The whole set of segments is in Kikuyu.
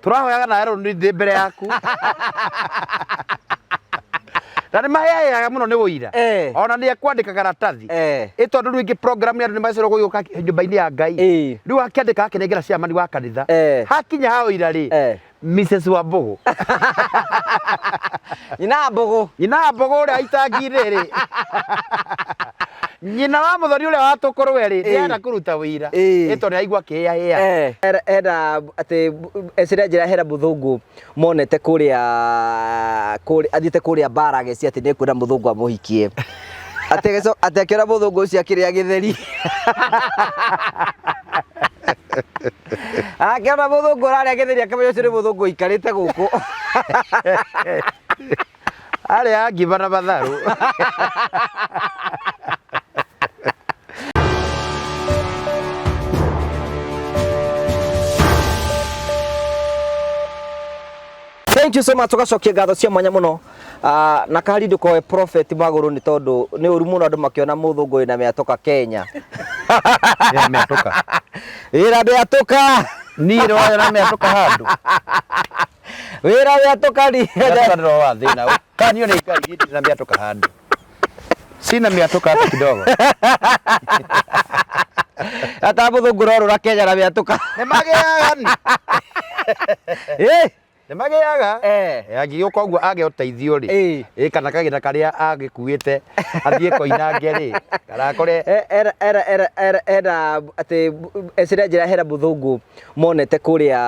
Tũrahoyaga na Aaron ndĩ mbere yaku. Na nĩ maheaga mũno nĩ ũira. Ona nĩ ekwandĩka karatathi. Ĩ tondũ rĩu ingĩ program ya andũ nĩ macerwo gũgĩũka nyũmba-inĩ ya Ngai. Rĩu akĩandĩka akenengera chairman wa kanitha. Hakinya ha ũira rĩ, Mrs. Wambũgũ. Nyina wa Mbũgũ. Nyina wa Mbũgũ ũrĩa itangi-inĩ rĩ. Nyina wa Mũthoni ũrĩa wa tũkũrwe rĩ, nĩarenda kũruta ũira. Ĩ tondũ nĩaraigua akĩhĩahĩa. Enda atĩ ecire njĩra hena mũthũngũ monete kũrĩa kũrĩa athiĩte kũrĩa bara agĩcia atĩ nĩekwenda mũthũngũ amũhikie. Atĩ atĩ akĩona mũthũngũ ũcio akĩrĩa gĩtheri. Akĩona mũthũngũ ũrarĩa gĩtheri akĩmenya ũcio nĩ mũthũngũ ũikarĩte gũkũ. Arĩa ngima na matharũ. Thank you so much tugacokia ngatho cia mwanya muno. Ah, na kahari ndũkoe prophet magũrũ nĩ tondũ nĩ ũru mũno andũ makĩona mũthũngũ wĩna mĩatũka Kenya. Wĩna mĩatũka. Wĩna mĩatũka. Niĩ nĩ na mĩatũka handũ. Wĩna mĩatũka ni. Mĩatũka nĩ roho wa thĩna. Kanio nĩ Ngai niĩ ndirĩ na mĩatũka handũ. Sina mĩatũka hata kidogo. Ata mũthũngũ ũrorũra Kenya na mĩatũka. Nĩ magĩaga ni. Eh. Nĩ magĩaga. Eh. Angĩgĩũka ũguo age ũteithio rĩ. Ĩ kana kagĩna karĩa agĩkuĩte athiĩ koinange rĩ. Kana akore Era era era era era atĩ ecire njĩra hena mũthũngũ monete kũrĩa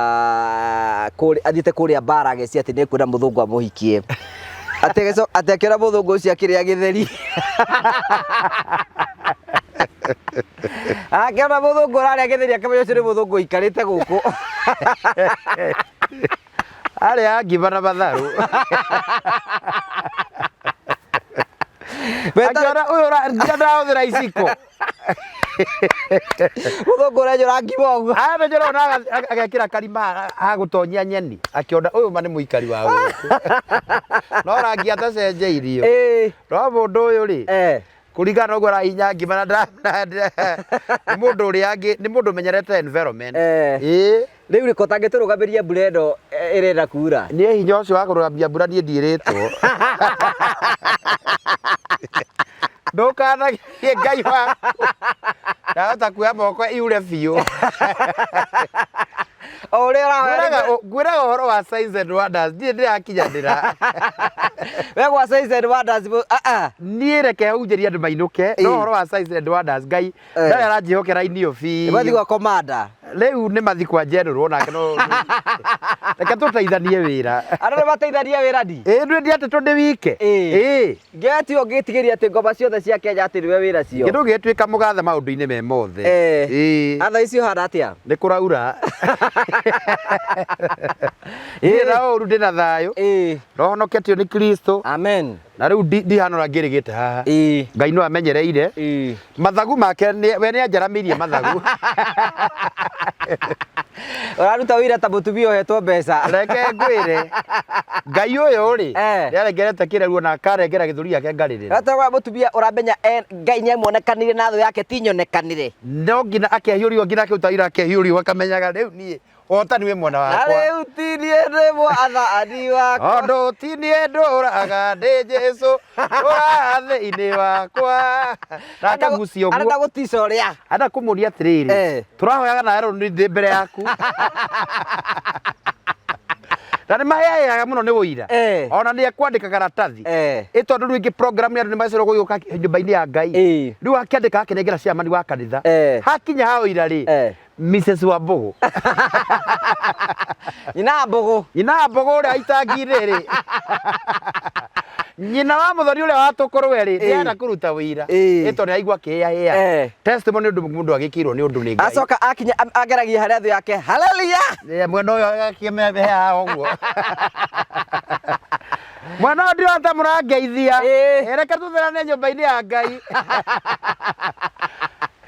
kũrĩa athiĩte kũrĩa bara agĩcia atĩ nĩekwenda mũthũngũ amũhikie. Atĩ atĩ akĩona mũthũngũ ũcio akĩrĩa gĩtheri. Akĩona mũthũngũ ũrarĩa gĩtheri akĩmenya ũcio nĩ mũthũngũ ũikarĩte gũkũ. Arĩa ngima na matharũ. Akĩona ũyũ nginya ndahũthĩra iciko. Mũthũngũ ũrenjũra ngima ũguo. Amenyera ona agekĩra karima ha gũtonyia nyeni. Akĩona ũyũ ma nĩ mũikari wa gũkũ. No rangi atacenjeirio. No mũndũ ũyũ rĩ, kũringana na ũguo arahinya ngima na nĩ mũndũ ũrĩa angĩ, nĩ mũndũ ũmenyerete environment. Ĩĩ. Rĩu rĩ, ko ũtangĩtũrũgamĩria mbura ĩno ĩrenda kuura? Niĩ hinya ũcio wa kũrũgamia mbura niĩ ndiĩrĩtwo. Ndũkanagerie Ngai waku. Ndahota kuoya moko iure biũ. O ũrĩa ũrahoya Ngwĩraga ũhoro wa signs and wonders, ndirĩ ndĩrakinyanĩra. We gwa signs and wonders, ah ah. Niĩ reke hunjĩrie andũ mainũke, no ũhoro wa signs and wonders, Ngai Ndarĩ aranjĩhokera inio biũ. Nĩ kwa komanda. Rĩu nĩ mathi kwa general nake no reke tũteithanie wĩra. Andũ nĩ mateithania wĩra ndi. Ĩĩ ndwĩndi atĩ tũndĩ wike. Ĩĩ. Ngĩati ũngĩtigĩria atĩ ngoma ciothe cia Kenya atĩ nĩwe wĩna cio. Kĩndũ gĩtuĩka mũgathe maũndũ-inĩ me mothe. Ĩĩ. Atha ici ũhana atĩa? Nĩ kũraura. Ndirĩ na ũru ndĩ na thayũ. Ĩĩ. Ndahonoketio nĩ Kristo. Amen. Na rĩu ndihana ũrĩa ngĩrĩgĩte haha. Ĩĩ. Ngai no amenyereire. Ĩĩ. Mathagu make we nĩ anjaramĩirie mathagu. Ũraruta wĩra ta mũtumia ũhetwo mbeca. Reke ngwĩre Ngai ũyũ rĩ nĩ arengerete kĩreruo na akarengera gĩthũri gĩake ngarĩrĩra. Gata wa mũtumia ũramenya Ngai nĩ amuonekanire na thũ yake ti nyonekanire. No nginya akehiũrio nginya akĩruta wĩra akehiũrio akamenyaga rĩu niĩ Ũhotani wĩ mwena Na wakwa. rĩu ti niĩ ndĩ mwathani wakwa. Tondũ ti niĩ ndũraga ndĩ Jesu ũra thĩinĩ wakwa. Na akagucia ũguo. Arenda gũtica ũrĩa. Arenda kũmũria atĩrĩrĩ, tũrahoyaga na Aaron ndĩ mbere yaku. Na nĩ maheaheaga mũno nĩ ũira. Ona nĩ ekwandĩka karatathi. Ĩ tondũ rĩu ingĩ program ya andũ nĩ macerwo gũgĩũka nyũmba-inĩ ya Ngai. Rĩu akĩandĩka akenengera chairman wa kanitha. Hakinya ha ũira rĩ, Mrs. Wambũgũ. Nyina wa Mbũgũ. Nyina wa Mbũgũ ũrĩa itangi-inĩ rĩ. Nyina wa Mũthoni ũrĩa wa tũkũrwe rĩ, nĩarenda kũruta ũira. Ĩ tondũ nĩaraigua akĩhĩahĩa. Testimony ũndũ mũndũ agĩkĩirwo nĩ ũndũ nĩ Ngai. Acoka akinya ageragia harĩa thũ yake. Hallelujah. Mwena ũyũ agakĩmĩheaga ũguo. Mwena ũyũ ndirona ta mũrangeithia. Reke tũtherane nyũmba-inĩ ya Ngai.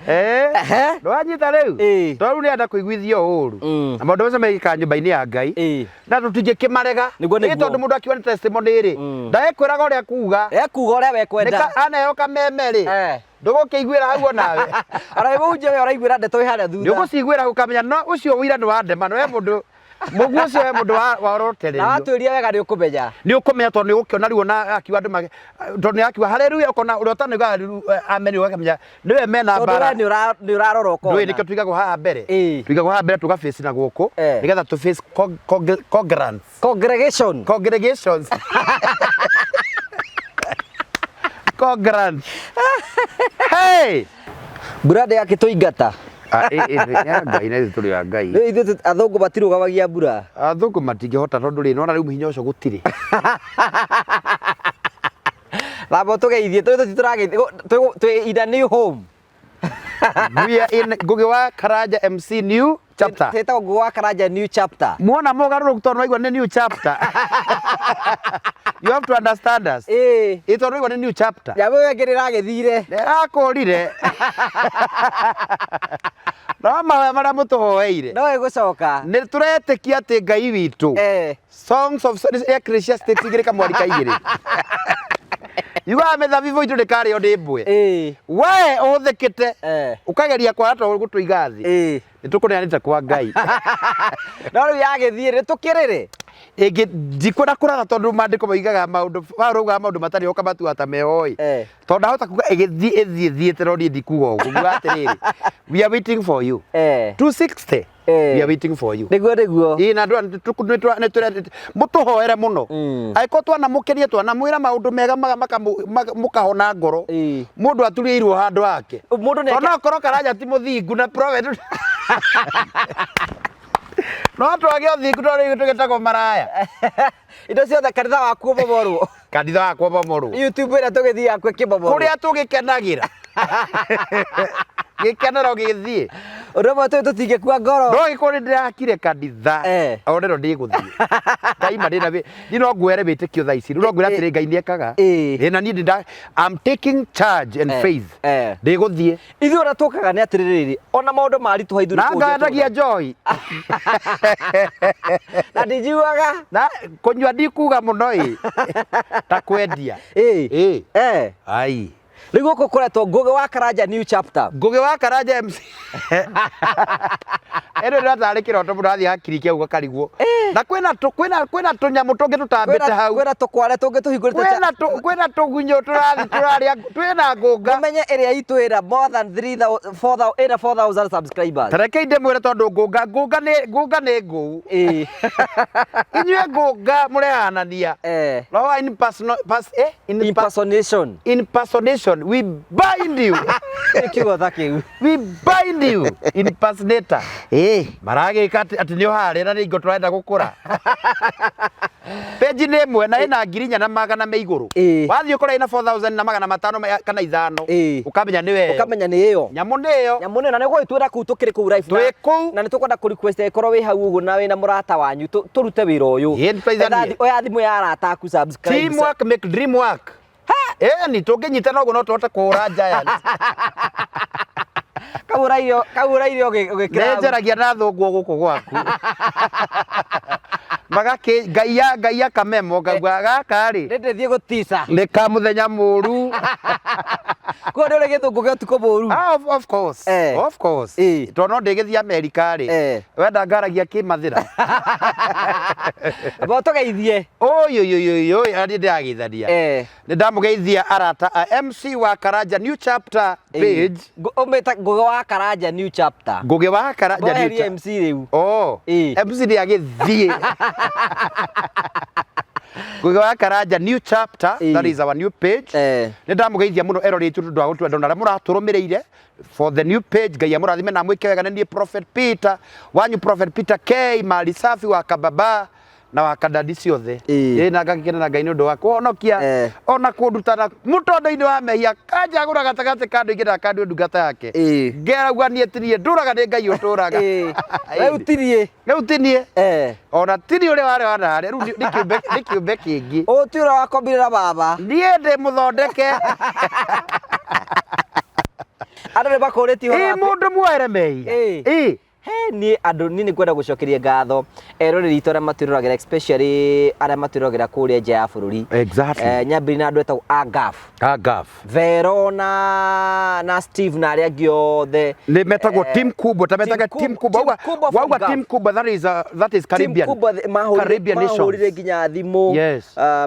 Eh, Ehe. ndwanyita rĩu Ĩĩ. tondũ rĩu nĩarenda kũiguithio ũru na maũndũ macio mekĩkaga nyũmba-inĩ ya Ngai na tũtingĩkĩmarega Nĩguo, Ĩ nĩguo. tondũ mũndũ akiuga nĩ testimony rĩ ndaekwĩraga ũrĩa kuga Ekuga ũrĩa we kwenda. Nĩka aneo kameme rĩ ndũgũkĩiguĩra hau onawe Ona wĩ mũhunjia we ũraiguĩra ndeto ĩ harĩa thutha. nĩũgũciguĩra hau ũkamenya no ũcio ũira nĩ wa ndema no he mũndũ Mũguĩ ũcio he mũndũ Na warotererio. Watwĩria wega nĩ ũkũmenya. Nĩ ũkũmenya tondũ nĩ ũgũkĩona rĩu ona akiuga andũ mage tondũ nĩ akiuga haleluya, ũkona ũrĩa ũtanauga haleluya amen, ũgakamenya nĩwe mena Tondũ mbara. we nĩ ũrarora Ndũĩ ũkona. nĩkĩo tũigagwo haha mbere. Ĩĩ. Tũigagwo haha mbere tũga face na gũkũ nĩgetha tũ face congregants. Congregation. Congregations. Congregants. Hey! Mbura ndĩgakĩtũingata. Ah, ĩ, ĩ, nĩ ya Ngai na ithuĩ tũrĩ a Ngai. Rĩu ithuĩ athũngũ matirũgamagia mbura. Athũngũ matingĩhota tondũ rĩ, nĩwona rĩu hinya ũcio gũtirĩ. Ramba tũgeithie tũrĩ tũti tũrageithia twĩ in a new home. We are in Ngugi wa Karanja MC new chapter. Twĩtagwo Ngugi wa Karanja new chapter. Muona mũgarũrũku tondũ waigua nĩ new chapter. You have to understand us. Ĩĩ. Ĩ tondũ waigua nĩ new chapter. Nyamũ ĩyo ĩngĩ nĩragĩthire. Nĩrakũrire. No mahoya marĩa mũtũhoeire. No ĩgũcoka. Nĩ tũretĩkia atĩ Ngai witũ. Songs of Ecclesiastes igĩrĩ kamwari ka igĩrĩ. Yugaga mĩthabibũ itũ ndĩkarĩo nĩ mbwe. We ũhũthĩkĩte ũkageria kwara to gũtũiga thĩ. Nĩ tũkũneanĩte kwa Ngai. No rĩu yagĩthiĩ rĩ tũkĩrĩrĩ. Ĩngĩ ndikwenda kũratha tondũ maandĩko moigaga maũndũ Paũlũ augaga maũndũ matarĩ ho ũkamatua ta meho ĩ. Tondũ ndahota kuga ĩgĩthiĩ ĩthiĩ ĩthiĩte no niĩ ndikuga ũguo. Nguga atĩrĩrĩ, we are waiting for you. 260. We are waiting for you. Nĩguo nĩguo. Ĩĩ na andũ nĩ mũtũhoere mũno. Angĩkorwo twanamũkenia twanamwĩra maũndũ mega mũkahona ngoro. Mũndũ aturĩirwo handũ hake. Mũndũ nĩ Tondũ no korwo Karanja ti mũthingu na prophet. No twage ũthingu tondũ rĩu tũgĩtagwo maraya. Indo ciothe kanitha waku ũmomorwo. Kanitha wakwa ũmomorwo. YouTube ĩrĩa tũgĩthiaga kuo ĩkĩmomorwo. Kũrĩa tũgĩkenagĩra. Gĩkenero gĩthiĩ. Ũndũ ũmwe tũĩ tũtingĩkua ngoro. No gĩkorwo nĩ ndĩrakire kanitha. O rĩro ndĩgũthiĩ. Ndaima ndĩna niĩ no ngwĩre wĩtĩkio thaa ici. Rĩu no ngwĩre atĩrĩ Ngai nĩekaga. Ĩĩ na niĩ ndĩ I'm taking charge and faith. Ndĩgũthiĩ. Ithuĩ ũrĩa tũkaga nĩ atĩrĩrĩ, ona maũndũ maritũha ithuĩ Na ngandagia njohi. Na ndinjuaga. Na kũnyua ndikuga mũno ĩ. Ta kwendia. Ĩĩ. Ai. Rĩu gũkũ kũretwo Ngugi wa Karanja new chapter. Ngugi wa Karanja MC. Ĩno nĩ tarĩ kĩroto mũndũ athiĩ hakirikia ũguo akarigwo. Na kwĩna kwĩna kwĩna tũnyamũ tũngĩ tũtambĩte hau. Kwĩna tũkware tũngĩ tũhingũrĩte. Kwĩna kwĩna tũgunyũ tũrathiĩ tũrarĩa twĩna ngũnga. Mũmenye ĩrĩa itũ ĩna more than 3000 4000 ĩna 4000 subscribers. Tarekei ndĩmwĩre tondũ ngũnga ngũnga nĩ ngũnga nĩ ngũu. Inyuĩ ngũnga mũrehanania. Roho wa Impersonation. Impersonation. We bind you. Kiugo ta kĩu. We bind you. Impersonator. Maragĩka atĩ nĩ ũharĩa na nĩ ingo tũrenda gũkũra. Page nĩ ĩmwe na ĩna ngiri inya na magana me igũrũ. Wathiĩ ũkora ĩna 4000 na magana matano kana ithano. Ũkamenya nĩ we. Ũkamenya nĩ ĩyo. Nyamũ nĩ ĩyo. Nyamũ nĩ ĩyo na nĩ gũgĩtwĩra kũu tũkĩrĩ kũu live. Twĩ kũu. Na nĩ tũkwenda kũ request ĩkorwo wĩ hau ũguo na wĩna mũrata wanyu tũrute wĩra ũyũ. Ĩĩ, tũteithanie. Oya thimũ ya arata aku subscribe. Teamwork make dream work. Ĩni tũngĩnyitana ũguo no tũhote kũhũra giant. Kau ũrairio kau ũrairio ũgĩkĩra. Nĩ njaragia na thũngũ gũkũ gwaku. Magakĩ ngaia ngaia kamemo ngauga gaka rĩ. Nĩ ndĩthiĩ gũtica. Nĩ ka mũthenya mũru. Kuo nĩ ũrĩ gĩthũngũ gĩa ũtukũ mũru. Ah, of course. Of course. Tondũ no ndĩgĩthiĩ Amerika rĩ. Wenda ngaragia kĩmathĩra. Amba tũgeithie. Oi oi oi oi oi niĩ ndĩrageithania. Nĩ ndamũgeithia arata a MC wa Karanja new chapter page. Ũmĩta Ngugi wa Karanja new chapter. Ngugi wa Karanja new Mweherie chapter. MC rĩu. Oh. MC nĩ agĩthiĩ. Ngugi wa Karanja new chapter, that is our new page. Nĩ ndamũgeithia mũno erori aitũ tondũ wa gũtwenda na arĩa mũratũrũmĩrĩire for the new page. Ngai amũrathime na amwĩke wega. Nĩ niĩ Prophet Peter wanyu, Prophet Peter K Mali Safi wa Kababa na wa Kadadi ciothe. Ĩ na ngagĩkena na Ngai nĩ ũndũ wa kũhonokia ona kũnduta na mũtondo-inĩ wa mehia, kanjagũra gatagatĩ ka andũ aingĩ na akandua ndungata yake. Ngerauga niĩ ti niĩ ndũraga, nĩ Ngai ũtũraga. Rĩu ti niĩ. Rĩu ti niĩ. Ona ti niĩ ũrĩa warĩ wa narĩa, rĩu nĩ kĩũmbe, nĩ kĩũmbe kĩngĩ. Ũyũ ti ũrĩa wakomire na baba. Niĩ ndĩ mũthondeke. Andũ nĩ makũrĩtie ũhoro Ĩ wa mũndũ muoere mehia. Ĩ. He niĩ andũ niĩ nĩ ngwenda gũcokeria ngatho eroreri itũ arĩa matwĩroragĩra, especially arĩa matwĩroragĩra kũrĩa nja ya bũrũri. Nyambĩrĩrie na andũ etagwo Agaf. Agaf. Vero na Steve na arĩa angĩ othe. Nĩ metagwo Team Kubwa, ta metaga Team Kubwa. Team Kubwa from Wauga Gulf. Team Kubwa, that is Team Caribbean. Kubwa Caribbean nations. Mahũrire nginya thimũ.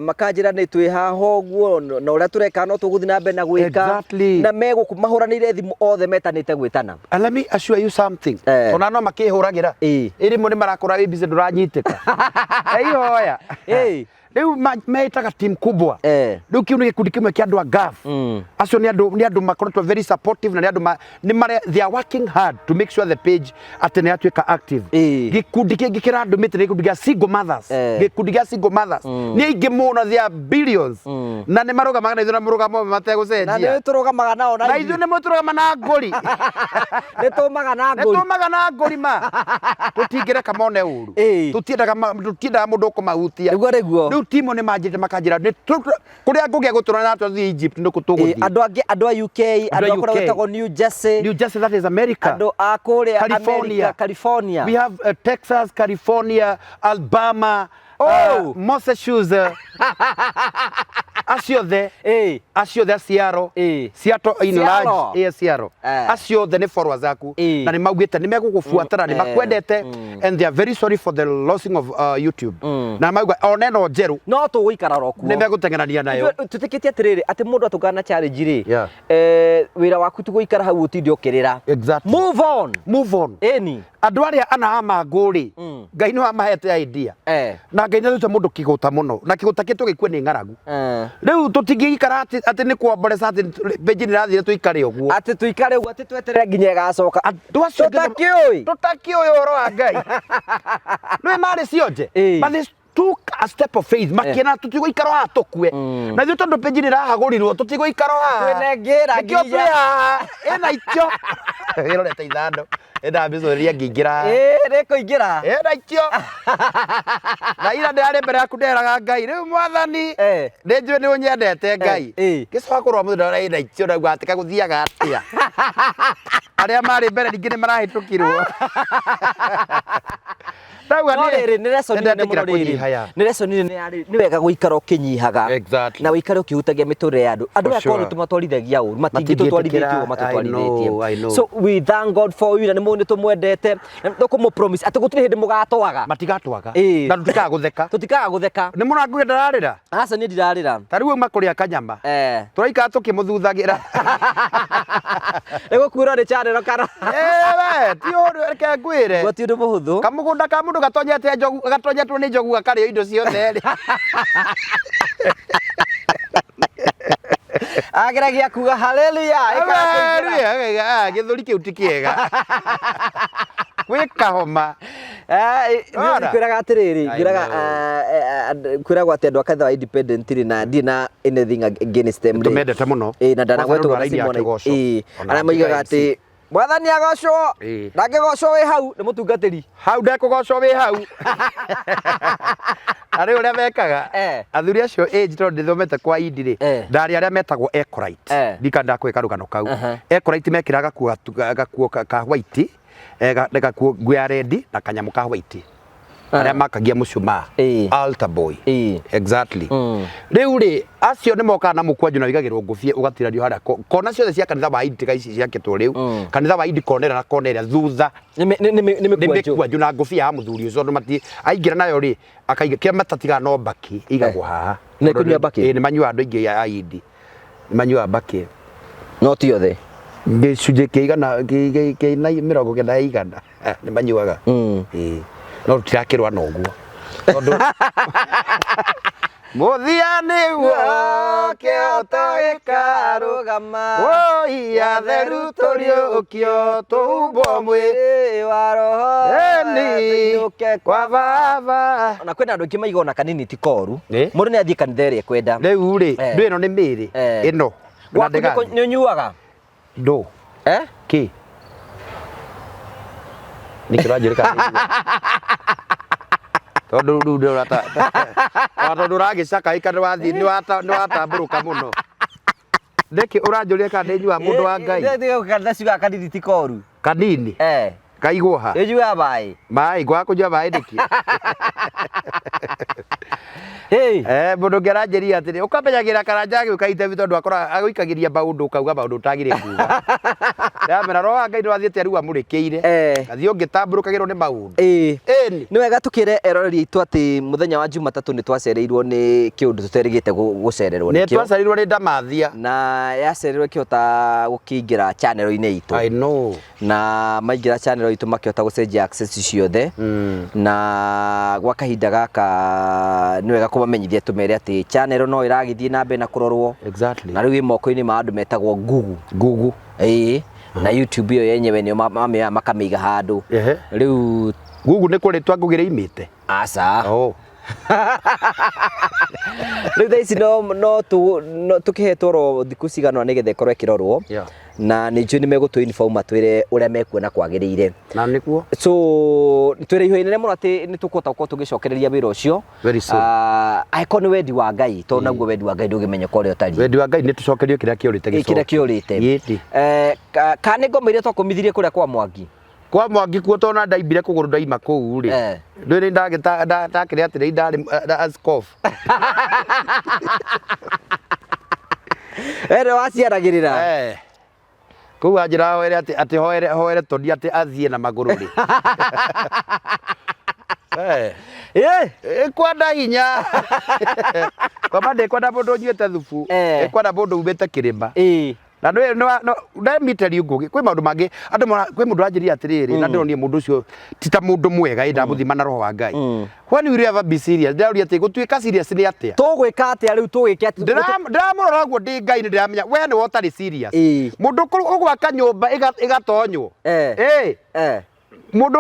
Makanjĩra nĩ twĩ haha ũguo na ũrĩa tũreka no tũgũthiĩ na mbere na gwĩka. Na megũkũ mahũranĩire thimũ othe metanĩte gwĩtana. And let me assure you something. Ona no makĩhũragĩra. Ĩ rĩmwe nĩ marakora wĩ busy ndũranyitĩka. Ihoya. Rĩu metaga Team Kubwa. Rĩu kĩu nĩ gĩkundi kĩmwe kĩa andũ a Gulf. Acio nĩ andũ makoretwo very supportive na nĩ andũ nĩ mare, they are working hard to make sure the page atĩ nĩ yatuĩka active. Gĩkundi kĩngĩ kĩrandũmĩte nĩ gĩkundi gĩa single mothers. Gĩkundi gĩa single mothers. Nĩ aingĩ mũno, they are billions. Na nĩ marũgamaga na ithuĩ na mũrũgamo ũmwe Na mategũcenjia. nĩ tũrũgamaga nao na Na ithuĩ nĩ mũtũrũgama na ngũri. Nĩ tũmaga na Nĩ ngũri. tũmaga na ngũri ma. Tũtingĩreka mone ũru. Tũtiendaga mũndũ ũkũmahutia. Nĩguo nĩguo. Rĩu timu nĩ manjĩrĩte makanjĩra nĩ kũrĩa ngũgĩa gũtũra na twathiĩ Egypt nĩkũ tũgũthiĩ. Andũ angĩ, andũ a UK, andũ a UK. kũrĩa gwĩtagwo New Jersey. New Jersey, that is America. Andũ a kũrĩa California. America, California. We have Texas, California, Alabama, Oh. Massachusetts. Acio othe. Acio othe a Seattle. Seattle in Seattle. large. Seattle. Acio othe nĩ followers aku. Na nĩ maugĩte nĩ megũgũbuatana, nĩ makwendete, and they are very sorry for the losing of YouTube. Na mauga ona ĩno njerũ No tũgũikara ro kuo. nĩ megũteng'erania nayo. Tũtĩkĩtie atĩrĩrĩ atĩ mũndũ atũngana na challenge rĩ, wĩra waku ti gũikara hau ũtinde ũkĩrĩra. Move on. Move on. Ĩni. Andũ arĩa ana a mangũ rĩ, Ngai nĩ wamahete idea. Na Ngai nĩ athũte mũndũ kĩgũta mũno, na kĩgũta kĩ tũgĩkue nĩ ng'aragu. Rĩu tũtingĩikara atĩ nĩ kuomboresa atĩ page nĩ ĩrathire tũikare ũguo. Atĩ tũikare ũguo, atĩ tweterere nginya ĩgacoka. Andũ acio Tũtakĩũĩ. Tũtakĩũĩ ũhoro wa Ngai. Nĩwe marĩ cionje. But they took a step of faith. Makĩona tũtigũikara haha tũkue. Na ithuĩ tondũ page nĩ ĩrahagũrirwo, tũtigũikara haha. Twĩna ngĩra Nĩkĩo nginya. twĩ haha. Ĩna ikio. Ĩrorete ithando. Ĩndamĩcũrĩria ngĩingĩra. Nĩkũingĩra. Ĩna ikio. Na ira ndĩrarĩ mbere yaku nderaga Ngai, rĩu mwathani, nĩ njũĩ nĩ ũnyendete Ngai. Ngĩcoka kũrora mũthenya ũrĩa ĩna ikio ndauga atĩ kagũthiaga atĩa. Arĩa marĩ mbere ningĩ nĩ marahĩtũkirwo. Ndauga No rĩrĩ, nĩ lesson nene nĩndetĩkĩra mũno rĩrĩ. kũnyiha ya. Nĩ lesson nene ya rĩrĩ, nĩ wega gũikara ũkĩnyihaga. Na ũikare ũkĩhutagia mĩtũrĩre ya andũ. Andũ For aya korwo sure. tũmatwarithagia ũru, matingĩtũtwarithĩtie ũguo Matingĩtĩkĩra. I know, I matũtwarithĩtie. know. So we thank God for you na nĩ mũĩ nĩ tũmwendete. Na tũkũmũ promise atĩ gũtirĩ hĩndĩ mũgatwaga. Matigatwaga. Na tũtikaga gũtheka. Tũtikaga gũtheka. Nĩ mũranguire ndararĩra? Aca niĩ ndirarĩra. Ta rĩu auma kũrĩa kanyama. Tũraikara tũkĩmũthuthagĩra. Nĩ gũkuĩrwo nĩ channel kana? We, ti ũndũ, reke ngwĩre. Guo ti ũndũ mũhũthũ. Kamũgũnda ka mũndũ gatonyete njogu, gatonyetwo nĩ njogu gakarĩo indo ciothe rĩ. Ageragia kuga haleluya, ĩkaga kũingĩra. Haleluya, gĩthũri kĩu ti kĩega. Gwĩ kahoma. Ora. Kwĩraga atĩrĩrĩ, I ngwĩraga, know. kwĩragwo atĩ andũ a kanitha wa independent rĩ, na ndirĩ na anything against them rĩ. Tũmendete mũno. Na ndanagwetwo Kwanza nĩ ũndũ wa na raini ya Simon, kĩgoco. Ona arĩa moigaga Andika MC. atĩ Mwathani agocwo, ndangĩgocwo wĩ hau, nĩ mũtungatĩri. Hau ndekũgocwo wĩ hau. Na rĩu ũrĩa mekaga, athuri acio age tondũ ndĩthomete kwa Indi rĩ, ndarĩ arĩa metagwo Ecolite. Ndika ndakũhe karũgano kau. Ecolite mekĩraga gakuo ka white, gakuo nguo ya red na kanyamũ ka white. Arĩa makagia mũcumaa. Altar boy. Exactly. Rĩu rĩ, acio nĩ mokaga na mũkwanjũ na wĩigagĩrwo ngũbia ũgatiranio harĩa kona ciothe cia kanitha wa Indi tiga ici ciakĩtwo rĩu. Kanitha wa Indi kona ĩrĩa na kona ĩrĩa thutha. Nĩ Nĩ mĩkwanjũ. mĩkwanjũ na ngũbia ya mũthuri ũcio, tondũ mati aingĩra nayo rĩ, akaiga kĩrĩa matatigaga no mbakĩ ĩigagwo haha. Nĩ kũnyua mbakĩ? Ĩĩ, nĩ manyuaga andũ aingĩ a Indi. Nĩ manyuaga mbakĩ. No ti othe. Gĩcunjĩ kĩa igana, kĩa na mĩrongo kenda ya igana. Nĩ manyuaga. Ĩĩ. No tũtirakĩrũa na ũguo. Tondũ mũthia nĩguo kĩhoto gĩkarũgama. Woi atheru tũriũkio tũhumbwo mwĩrĩ wa roho. Eni, Tũinũke kwa baba. Na kwĩna andũ aingĩ maiga ona kanini ti koru. Mũndũ nĩ athiĩ kanitha ĩrĩa ekwenda. Rĩu rĩ, ndũ ĩno nĩ mĩrĩ. Ĩno. Gwaku nĩ ũnyuaga? Ndũ. Kĩ? Nĩ kĩranjĩrĩka nĩ nyuaga. Tondũ rĩu ndĩrona ta, tondũ ũragĩcakaĩka nĩ wathiĩ, nĩ watambũrũka mũno. Nĩkĩ ũranjũria kana nĩ nyuaga mũndũ wa Ngai? Kanitha ciugaga kanini ti koru. Kanini? Kaigwo ha? Ĩnyuaga maĩ. Maĩ, ngwaga kũnyua maĩ nĩkĩ? Hey. Eh, mũndũ ũngĩ aranjĩria atĩrĩ ũkamenyagĩra karanja agĩũka interview tondũ akora agũikagĩria maũndũ ũkauga maũndũ ũtagĩrĩire kuga. Ndamera roho wa Ngai nĩwathiĩte rĩu amũrĩkĩire. Eh. Athiĩ ũngĩtambũrũkagĩrwo nĩ maũndũ. Ĩĩ. Ĩni. Nĩ wega tũkĩre eroreri aitũ atĩ mũthenya wa Jumatatũ nĩ twacereirwo nĩ kĩũndũ tũterĩgĩte gũcererwo Nĩ nĩkĩo. twacereirwo nĩ ndamathia. Na yacererwo ĩkĩhota gũkĩingĩra channel-inĩ itũ. I know. Na maingĩra channel itũ makĩhota gũcenjia access ciothe. Na gwa kahinda gaka nĩ wega kũmamenyithia tũmere atĩ channel no ĩragĩthiĩ na mbere na kũrorwo. Exactly. Na rĩu ĩ moko-inĩ ma andũ metagwo Google. Google. Ĩĩ. Na YouTube ĩyo yenyewe nĩo mamĩoya makamĩiga handũ. Ehe. Rĩu Google nĩ kũrĩ twangũgĩre imĩte. Aca. Oh. Rĩu thaa ici no no tu no tũkĩhetwo oro thikũ cigana ũna nĩgetha ĩkorwo ĩkĩrorwo. Yeah. Na nĩ njũĩ nĩ megũtũ inform matwĩre ũrĩa mekuona kwagĩrĩire. Na nĩkuo. So twĩna ihoya inene mũno atĩ nĩ tũkũhota gũkorwo tũgĩcokereria wĩra ũcio. Very soon. Ah, angĩkorwo nĩ wendi wa Ngai tondũ naguo wendi wa Ngai ndũngĩmenyeka ũrĩa ũtariĩ. Wendi wa Ngai nĩ tũcokerio kĩrĩa kĩũrĩte Ĩ, kĩrĩa kĩũrĩte. Ĩĩ. Eh, ka nĩ ngoma iria twakũmithirie kũrĩa kwa Mwangi? Kwa Mwangi kuo tondũ ndaimbire kũgũrũ ndaima kũu rĩ. Eh. Ndũĩ nĩ ndakĩrĩ atĩrĩ ndarĩ askofu. We nĩwe waciaragĩrĩra. Eh. Kũu anjĩra hoere atĩ atĩ hoere hoere toni atĩ athiĩ na magũrũ rĩ. Eh. Eh. Ĩkwenda hinya. Kwamba ndĩkwenda mũndũ ũnyuĩte thubu. Eh. Ĩkwenda mũndũ umĩte kĩrĩma. Ĩĩ. Na nĩ nĩ let me tell you Ngugi, kwĩ maũndũ mangĩ andũ mona kwĩ mũndũ wanjĩrire atĩrĩrĩ na ndĩronire mũndũ ũcio ti ta mũndũ mwega ĩ ndamũthima na roho wa Ngai. When will you ever be serious? Ndĩraũria atĩ gũtuĩka serious nĩ atĩa? Tũgwĩka atĩa rĩu tũgwĩke atĩa? Ndĩramũrora ũguo ndĩ Ngai nĩ ndĩramenya we nĩwe ũtarĩ serious. Ĩĩ. Mũndũ ũgwaka nyũmba ĩgatonywo. Eh. Ĩ. Eh. Mũndũ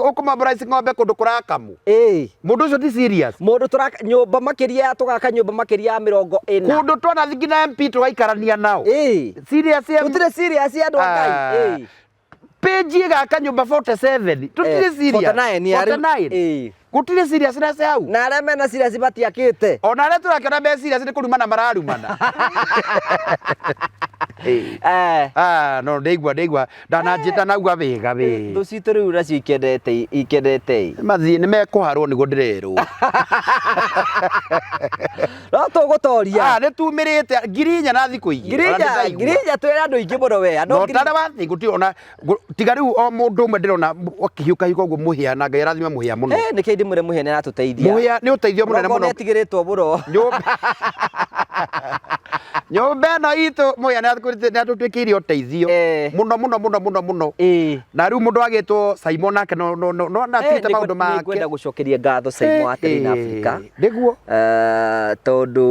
ũkũmobilize ng'ombe kũndũ kũrakamwo. Ĩĩ. Mũndũ ũcio ti serious. Mũndũ tũraka nyũmba makĩria ya tũgaka nyũmba makĩria ya 40. Kũndũ twanathiĩ nginya MP tũgaikarania nao. Ĩĩ. Serious ya Tũtirĩ serious andũ a Ngai. Ah. Ĩĩ. Page ĩgaka nyũmba 47. Tũtirĩ Eh, serious. 49 ya rĩu. 49. Ĩĩ. Gũtirĩ seriousness hau. Na arĩa mena serious matiakĩte. Ona arĩa tũrakĩona me serious nĩ kũrumana mararumana. Ĩĩ. Eh. Ah, no ndaigua ndaigua ndananjĩ ndanauga wega wĩ. Thũ citũ rĩu nacio ikendete ikendete. Mathiĩ nĩ mekũharwo nĩguo ndĩrerwo. No tũgũtoria. Ah, nĩ tumĩrĩte 4,000 na thikũ igĩrĩ. Ngirinya ngirinya twĩra andũ aingĩ mũno we. Andũ No ngiri- tara wathi gũtirĩ ona tiga rĩu o mũndũ ũmwe ndĩrona akĩhiũka hiũka ũguo mũhĩa na Ngai arathime mũhĩa mũno. Eh, nĩkĩo ndĩmwĩre mũhĩa nĩ aratũteithia. Mũhĩa nĩ ũteithio mũnene Mũrongo mũno. nĩ atigĩrĩtwo mũno. Nyũmba nyũmba ĩno itũ mũhĩa nĩ atũtuĩkĩire ũteithio Eh. mũno mũno mũno mũno mũno. Ĩĩ. Na rĩu mũndũ agĩtwo Simon nake no no no no atigĩte maũndũ make. Nĩngwenda gũcokeria ngatho Simon wa Terrain Eh, Africa. Nĩguo. Eh, tondũ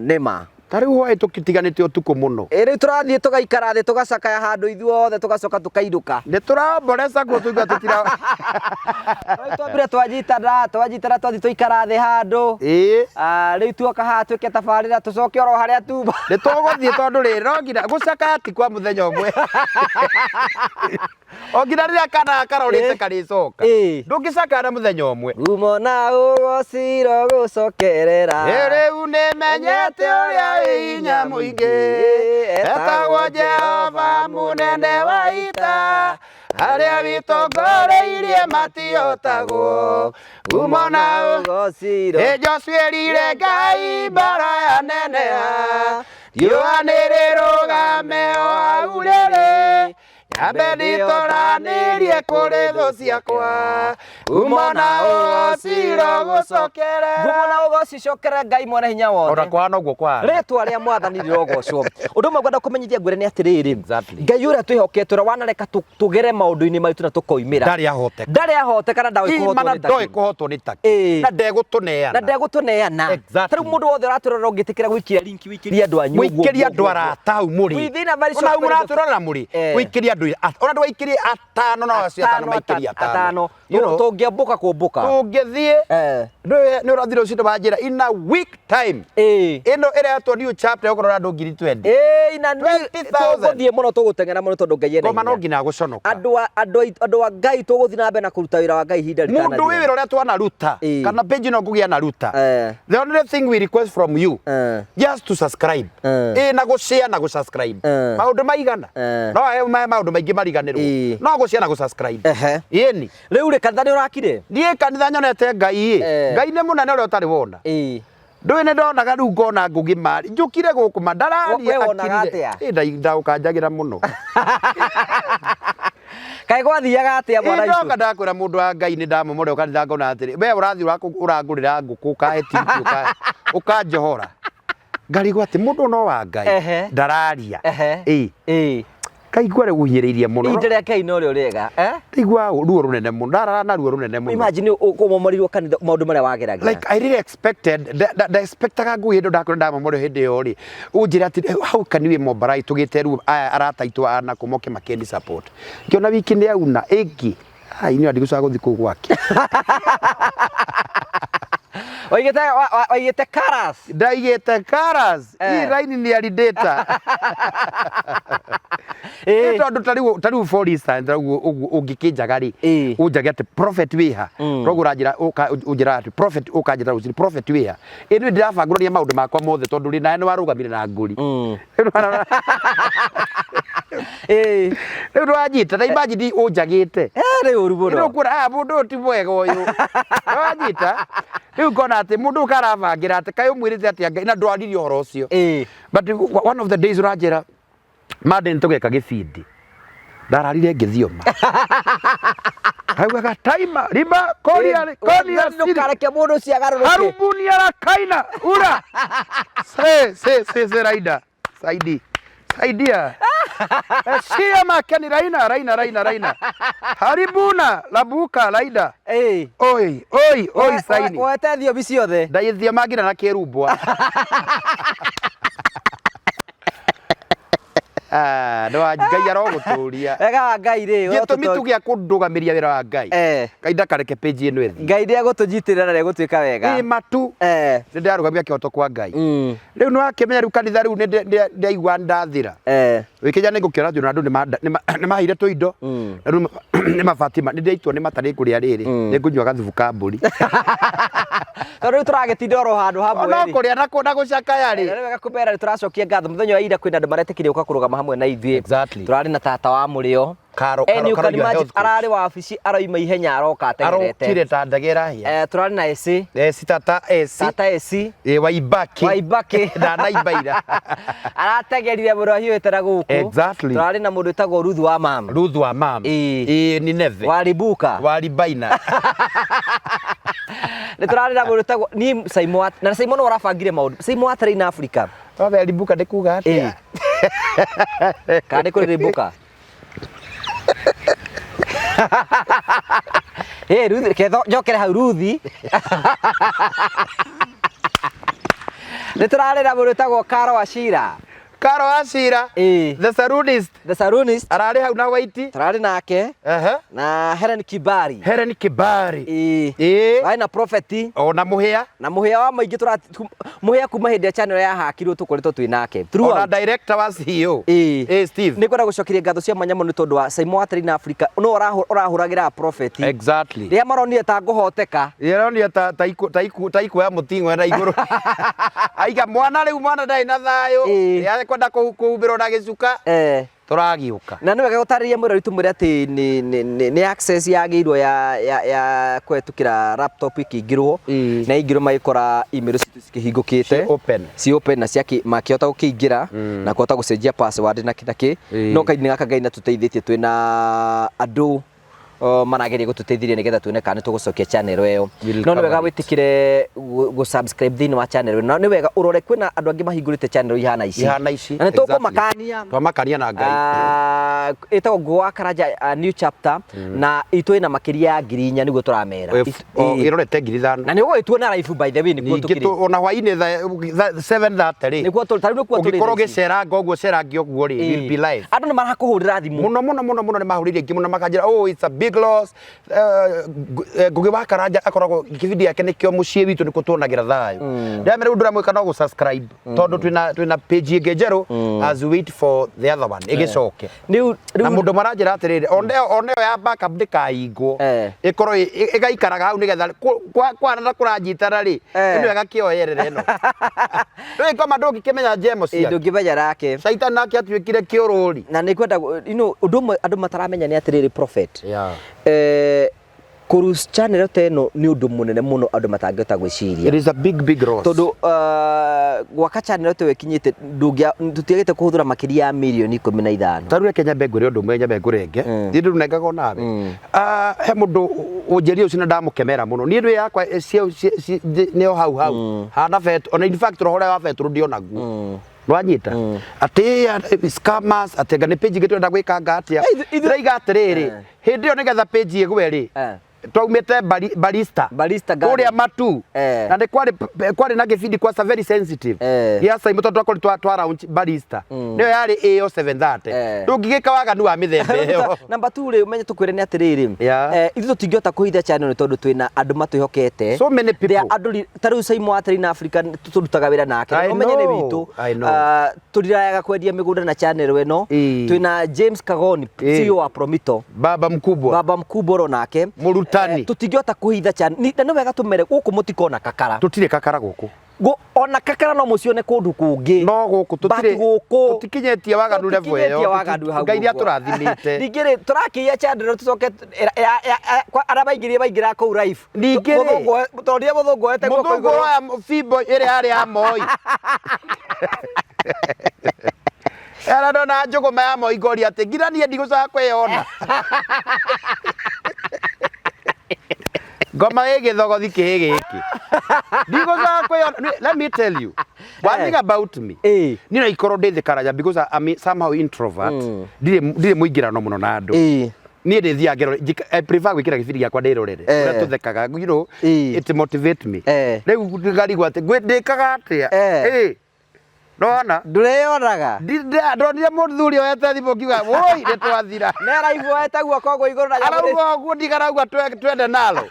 nĩ ma. Ta rĩu hwaĩ tũkĩtiganĩte ũtukũ mũno. Ĩ rĩu tũrathiĩ tũgaikara thĩ tũgacakaya handũ ithuothe tũgacoka tũkainũka. Nĩ tũraomboreca guo tũigua tũtira. Rĩu twambire twanyitana twanyitana twathiĩ twaikara thĩ handũ. Ĩĩ. Ah, rĩu tuoka haha twĩke tabarĩra tũcoke oro harĩa tuma. Nĩ tũgũthiĩ tondũ rĩ no nginya gũcakaya ti kwa mũthenya ũmwe. O nginya rĩrĩa kana karorĩte Ĩĩ. karĩcoka. Ĩĩ. Ndũngĩcakaya na mũthenya ũmwe. Ngumo na ũgociro gũcokerera. Ĩ rĩu nĩmenyete ũrĩa wĩ hinya mũingĩ etagwo Jehova mũnene wa ita arĩa wĩtongoreirie matihotagwo ngumo na ũgociro. Ĩ Joshua erire Ngai mbara yaneneha riũa nĩrĩrũgame o hau rĩrĩ nyambe nditoranĩrie kũrĩ thũ ciakwa ngumo na ũgociro gũcokerera Ngumo na ũgoci cokera Ngai mwene hinya wothe. ona kũhana ũguo kũhana Rĩtwa rĩa mwathani rĩrogocwo. Ũndũ ũmwe ngwenda kũmenyithia ngwĩre nĩ atĩrĩrĩ. Exactly. Ngai ũrĩa twĩhokete ũrĩa wanareka tũgere maũndũ-inĩ maritũ na tũkoimĩra. Ndarĩ ahoteka. Ndarĩ ahoteka na ndoĩ kũhotwo Imana nĩ ndoĩ takĩ. kũhotwo nĩ Ĩĩ. taki na ndegũtũneana Na ndegũtũneana. Exactly. Ta rĩu mũndũ wothe ũratũrora ũngĩtĩkĩra gũikia link wĩikĩrie andũ anyu ũguo, mũikĩrie ũguo, andũ ũguo. arata hau mũrĩ Within a very ona short hau period of- mũratũrora mũrĩ Eh. mũikĩrie andũ ona ndũgaikĩrie atano na acio atano maikĩrie atano atano You know? Tũngĩambũka kũmbũka. Tũngĩthiĩ. Nĩ ũrathire rũcinĩ wanjĩra in a week time. Ĩno ĩretwo new chapter ĩgũkorwo na andũ ngiri 20. Ĩĩ na 20,000. Tũgũthiĩ mũno, tũgũteng'era mũno tondũ Ngai ena Ngoma no hinya. nginya gũconoka. Andũ a Ngai, tũgũthiĩ na mbere na kũruta wĩra wa Ngai ihinda Mũndũ wĩ rĩtanathira. wĩra ũrĩa twanaruta kana page ĩno ngũgĩa naruta. The only thing we request from you, just to subscribe. Ĩ na gũ-share na gũ-subscribe. Maũndũ maigana. No he maũndũ maingĩ mariganĩrwo. No gũ-share na gũ-subscribe. Ĩni. Rĩu rĩ, kanitha nĩ ũrakire? Niĩ kanitha nyonete Ngai ĩ. Ngai nĩ mũnene ũrĩa ũtarĩ wona. Ndũĩ nĩ ndonaga rĩu ngona Ngũgĩ marĩ njũkire gũkũ ma ndararia. We wonaga akirire. atĩa? Ĩ, ndaũkanjagĩra mũno. Kaĩ gwathiaga atĩa, mwana Ĩ, witũ? ndoka ndakwĩra mũndũ wa Ngai nĩ ndamomoreo kanitha ngona atĩrĩ, we ũrathiĩ ũrangũrĩra ngũkũ, ũkahe tiriti, ũkanjohora, ngarigwo atĩ mũndũ ũyũ no wa Ngai. Ndararia. Ĩ. Kaigua rĩu ũhinyĩrĩirie mũno. Ihinda rĩa Ngai no rĩo rĩega, eh? Ndaigua ruo rũnene mũno, ndarara na ruo rũnene mũno. Imagine ũmomorirwo kanitha, maũndũ marĩa wageragĩra. Like I really expected, nda expectaga ngũgĩ hĩndĩ ndakwĩra ndamomorwo hĩndĩ ĩyo rĩ, ũnjĩre atĩ how can we mobilize tũgĩte rĩu aya arata aitũ a nakũ moke makĩendi support. Ngĩona wiki nĩ yauna ĩngĩ. Ai, niĩ ndigũcoka gũthiĩ kũu gwake. Waigĩte karas. Ndaigĩte karas. Hii raini ni alidata. Ĩ tondũ ta rĩu for instance ũguo ũguo ũngĩkĩnjaga rĩ, ũnjage atĩ prophet wĩha, koguo ũranjĩra ũnjĩraga atĩ prophet, ũkanjĩra rũcinĩ prophet wĩha, ĩ niĩ ndĩrabangũrania maũndũ makwa mothe tondũ rĩ nawe nĩ warũgamire na ngũri. Rĩu nĩwanyita na imagine ũnjagĩte. Rĩ ũru mũno. Rĩu ũkuona aya mũndũ ũyũ ti mwega ũyũ. Nĩwanyita? Rĩu ngona atĩ mũndũ ũyũ karabangĩra atĩ kaĩ ũmwĩrĩte atĩa Ngai na ndwaririe ũhoro ũcio. But one of the days ũranjĩra Monday nĩ tũgeka gĩbindi. Ndararire ngĩthioma. Augaga taima rima koria koria siri. Ndũkareke mũndũ ũcio agarũrũke. Harubuni arakaina ura. Se se se se raida. Saidi. Saidia. Sia makeni raina raina raina raina. Haribuna labuka raida. Oi oi oi saini. Woete thiomi ciothe. Ndaithia nginya na kĩrumbwa. Ah, no Ngai arogũtũria. Wega wa Ngai rĩ. Gĩtũmi tu gĩa kũndũgamĩria wĩra wa Ngai. Ngai ndakareke page ĩno ĩthiĩ. Ngai nĩ egũtũnyitĩrĩra na nĩegũtuĩka wega. Ĩ matu. Nĩ ndarũgamia kĩhoto kwa Ngai. Rĩu nĩ wakĩmenya rĩu kanitha rĩu nĩ ndaigua ndathira. Wĩkĩnya nĩ ngũkĩona atĩ ona andũ nĩ maheire tũindo. Na rĩu nĩ mabati nĩ ndĩraitwo nĩ mata nĩ ngũrĩa rĩrĩ. Nĩ ngũnyua gathubu ka mbũri. Tondũ rĩu tũragĩtinda oro handũ hamwe No rĩ. kũrĩa na gũcakaya rĩ. Na nĩ wega kũmera nĩ tũracokia ngatho mũthenya wa ira kwĩna andũ maretĩkĩria gũka kũrũgama hamwe na ithuĩ. Tũrarĩ na tata wa mũrĩo. Karo, And Karo, you Karo, can your imagine health coach. ararĩ wabici aroima ihenya aroka atengerete. Arokire ta ndege ĩrahĩa. Tũrarĩ na AC. Eci tata eci. Tata AC. Ĩ Waibaki. Waibaki. Ndanaimba ira. Aratengerire mũno ahiũhĩte na gũkũ. Tũrarĩ na mũndũ wĩtagwo Ruth wa mam. Ruth wa mam. Ĩ Nineve. Waribuka. Waribaina. Nĩ tũrarĩ na mũndũ wĩtagwo ni Saimo, na Saimo no ũrabangire maũndũ. Saimo wa Train Africa. Othe Ribuka nĩ kuga atĩa? Kana nĩ kũrĩ Ribuka? Ĩ Ruthi, reke njokere hau Ruthi. Nĩ tũrarĩ na mũndũ wĩtagwo Karo Wachira. Karo Wachira. The Salonist. The Salonist. Ararĩ hau na Waiti. Tũrarĩ nake. Na Helen Kibari. Helen Kibari. Ĩĩ. Tũrarĩ na Prophet. Ona Mũhĩa. Na Mũhĩa wa maingĩ tũra Mũhĩa kuma hĩndĩ ya channel ya hakirwo tũkoretwo twĩ nake. Ona Throughout. director wa CEO. Ĩĩ. Steve. Nĩ ngwenda gũcokeria ngatho cia mwanya mũno nĩ tondũ wa Saimo wa Train Africa no ũrahũragĩra Prophet. Rĩrĩa maronire ta ngũhoteka. Ĩronire ta ikuoya mũting'oe na igũrũ. Aiga mwana rĩu mwana ndarĩ na thayũ. Nĩekwenda kũhumbĩrwo na gĩcuka. Tũragĩũka. Na nĩ wega gũtarĩria mwĩrori tũmwĩre atĩ nĩ access yagĩirwo ya kũhetũkĩra laptop ĩkĩingĩrwo. Na ingĩrwo magĩkora email citũ cikĩhingũkĩte. Ci open. Ci open na makĩhota gũkĩingĩra na kũhota gũcenjia password na kĩ na kĩ. No kahinda gaka Ngai nĩatũteithĩtie twĩna andũ marageria gũtũteithĩrĩria nĩgetha tuone kana nĩtũgũcokia channel ĩyo. We'll No nĩ wega cover it. wĩtĩkĩre gũ subscribe thĩinĩ wa channel ĩno. Na nĩ wega ũrore kwĩna andũ angĩ mahingũrĩte channel ihana ici. Ihana ici. Na nĩ tũkũmakania. Twamakania na Ngai. Ĩtagwo Ngũgũ wa Karanja, new chapter, na itũ ĩna makĩria ya 4,000 nĩguo tũramera. Ĩrorete 5,000. Na nĩ ũgũgĩtuona live by the way nĩkuo Ningĩ tũkĩrĩ. Ona hwainĩ 7:30 rĩ. Nĩkuo tũrĩ, ta rĩu nĩkuo tũrĩ Ũngĩkorwo thaa ici. ũgĩceranga ũguo cerange ũguo rĩ, we'll be live. Andũ nĩ marakũhũrĩra thimũ. Mũno mũno mũno mũno nĩ mahũrĩire ingĩ mũno makanjĩra, oh, it's a beautiful big loss. Ngugi wa Karanja akoragwo kibindi yake nikio muciĩ witũ nĩkuo tuonagĩra thayũ. Ndĩramera rĩu ndũramwĩka no gũ subscribe tondũ twĩna page ĩngĩ njerũ as we wait for the other one ĩgĩcoke. Rĩu Na rĩu mũndũ maranjĩra atĩrĩrĩ, oneo ya backup ndĩkahingwo, ĩkorwo ĩgaikaraga hau nĩgetha kwana na kũranjitana rĩ, ĩno ĩgakĩoyerera ĩno. Rĩu ngoma ndũngĩkĩmenya njemo ciake. Ndũngĩmenya nake. Caitani nake atuĩkire kĩũrũri. Na nĩ kwenda ũndũ ũmwe andũ mataramenya nĩ atĩrĩrĩ, prophet, kũrus channel ta ĩno nĩ ũndũ mũnene mũno andũ matangĩhota gwĩciria. It is a big big loss. Tondũ gwaka channel ta ĩyo ĩkinyĩte tũtiagĩte kũhũthĩra makĩria ya mirioni 15. Ta rĩu reke nyambe ngwĩre ũndũ ũmwe, nyambe ngũrenge. Niĩ ndĩrunengaga onawe. He mũndũ ũnjĩrire ũcio na ndamũkemera mũno. Niĩ ndũ yakwa nĩyo hau hau hana betũ, ona in fact roho ũrĩa wa betũrũ ndionaguo. Nwanyita atĩ scammers, atĩ anga nĩ page ingĩ tũrenda gwĩkanga atĩa. Ndĩraiga atĩrĩrĩ, hĩndĩ ĩyo nĩgetha page ĩgwe rĩ, twaumĩte barista Barista Garden. kũrĩa Matu, na nĩ kwarĩ na gĩbindi kwanza very sensitive gĩa Simon, tondũ twakorwo twa launch barista nĩyo yarĩ ĩyo 7:30. Ndũngĩgĩka waganu wa mĩthemba ĩyo. Namba 2 rĩ, ũmenye tũkwĩre nĩ atĩrĩrĩ, ithuĩ tũtingĩhota kũhitha channel nĩ tondũ twĩna andũ matwĩhokete. So many people. There are andũ ta rĩu Simon wa Train Africa tũrutaga wĩra nake. I Ũmenye nĩ know, witũ. I know. Tũrirayaga kwendia mĩgũnda na channel ĩno. Twĩna James Kagoni, CEO wa Promito. Baba mkubwa. Baba mkubwa oro nake. Mũrutani. Tũtingĩhota kũhitha channel. Na nĩ wega tũmere gũkũ mũtikona kakara. Tũtirĩ kakara gũkũ. Ona kakara no mũcione kũndũ kũngĩ. No gũkũ But gũkũ tũtikinyĩtie waganu level ĩyo. Tũtikinyĩtie waganu hau Ngai ũguo. nĩatũrathimĩte. Ningĩ rĩ, tũrakĩia channel tũcoke arĩa maingĩrire maingĩra kũu live. Ningĩ rĩ, Tondire mũthũngũ oete guoko mũthũngũ igũrũ. oya fimbo ĩrĩa yarĩ ya Moi. Era ndona njũgũma ya Moi ngoria atĩ nginya niĩ ndigũcoka kwĩyona. Ngoma ĩ gĩthogothi kĩĩ gĩkĩ. Ndigũcoka kwĩyona. Let me tell you one thing about me. Niĩ no ikorwo ndĩ thĩ karanja because I'm somehow introvert. Ndirĩ mũingĩrano mũno na andũ. Niĩ ndĩthiaga ngerore, I prefer gwĩkĩra gĩbindi gĩakwa ndĩrorere. Ũrĩa tũthekaga, it motivate me. Rĩu ngarigwo atĩ ndĩkaga atĩa? Ndona? Ndũreyonaga? Ndonire mũthuri oete thimũ ngiuga, woi, nĩ twathira. Nĩ araigua oete guoko ũguo igũrũ na nyamũ nĩ- Arauga ũguo ndigarauga twende nalo.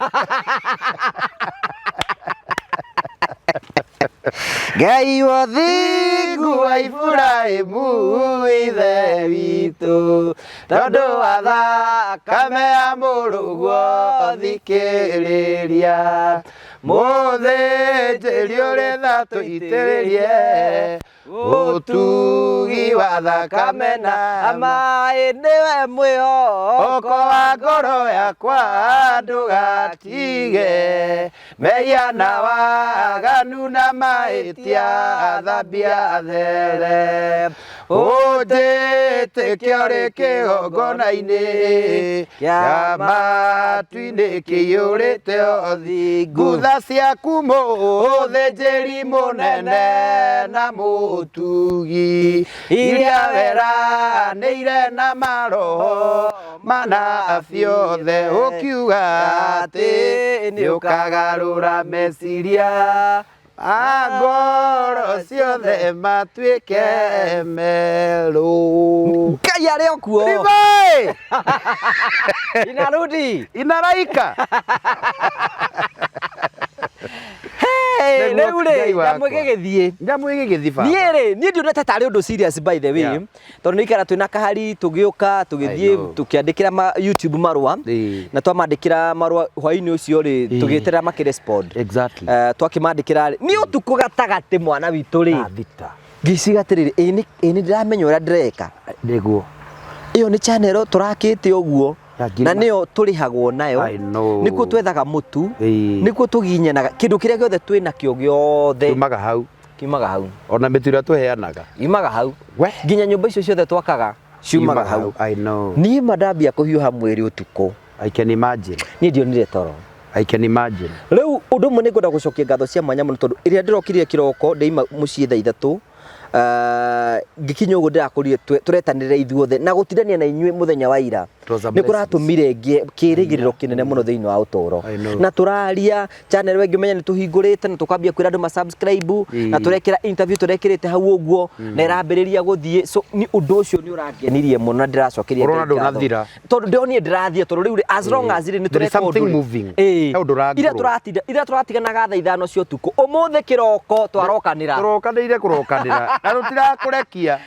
Ngai wa thingu wa Iburahĩmu ithe witũ, tondũ wa thakame ya mũrũguo thikĩrĩria, mũthĩnjĩri ũrĩ tha tũitĩrĩrie ũtugi wa thakame na maĩ nĩwe mwĩhoko oko wa ngoro yakwa, ndũgatige mehia na waganu na mahĩtia, thambia there, ũnjĩtĩkie ũrĩ kĩgongona-inĩ kĩa matu-inĩ kĩiyũrĩte ũthingu. Tha ciaku mũthĩnjĩri mũnene na mũtugi, iria weranĩire na maroho mana biothe, ũkiuga atĩ nĩũkagarũra meciria ma ngoro ciothe matuĩke merũ. Ngai arĩ o kuo. Ribai! Inarudi. Inaraika. Hey, Nĩguo rĩu rĩ, Ngai nyamũ wakwa. ĩgĩgĩthiĩ. Nyamũ ĩgĩgĩthiĩ baba. Niĩ rĩ, niĩ ndionete tarĩ ũndũ serious by the way. Tondũ nĩ ikara twĩna kahari tũgĩũka tũgĩthiĩ I know. tũkĩandĩkĩra YouTube marũa. Na twamandĩkĩra marũa hwaĩ-inĩ ũcio rĩ, tũgĩeterera makĩ respond. Twakĩmandĩkĩra rĩ, nĩ ũtukũ gatagatĩ mwana witũ rĩ. Thaa thita. Ngĩciria atĩrĩrĩ, ĩ nĩ ndĩramenya ũrĩa ndĩreka. Nĩguo. Ĩyo nĩ channel tũrakĩte ũguo. Ya ngiri Na nĩyo tũrĩhagwo nayo. I know. Nĩkuo twethaga mũtu. Nĩkuo tũginyanaga. Kĩndũ kĩrĩa gĩothe twĩnakĩo gĩothe. Kiumaga hau. Kiumaga hau. Ona mĩtu ĩrĩa tũheanaga. Yumaga hau. We. Nginya nyũmba icio ciothe twakaga ciumaga hau. I know. Niĩ ma ndambia kũhiũha mwĩrĩ ũtukũ. I can imagine. Niĩ ndionire toro. I can imagine. Rĩu ũndũ ũmwe nĩ ngwenda gũcokia ngatho cia mwanya mũno tondũ ĩrĩa ndĩrokire kĩroko ndĩima mũciĩ thaa 3. Ngĩkinya ũguo ndĩrakũrire tũretanĩre ithuothe na gũtindania na inyuĩ mũthenya wa ira. It was a Nĩ blessing. kũratũmire ngĩe kĩrĩgĩrĩro kĩnene mũno thĩinĩ wa ũtũũro. I know. Na tũraria channel wengĩ ũmenye nĩ tũhingũrĩte na tũkambia kwĩra andũ ma subscribe na tũrekĩra interview tũrekĩrĩte hau ũguo na ĩrambĩrĩria gũthiĩ, so nĩ ũndũ ũcio nĩ ũrangenirie mũno na ndĩracokeria Ũrona Ngai ngatho. ndũnathira. Tondũ ndĩronire ndĩrathiĩ tondũ rĩu rĩ, as long as rĩ nĩ There is tũreka something ũndũ rĩ. moving. Ĩĩ. He ũndũ ũra Ira grow. tũratinda ira tũratiganaga thaa 5 cia ũtukũ, ũmũthĩ kĩroko twarokanĩra. Tũrokanĩire kũrokanĩra na tũtirakũrekia.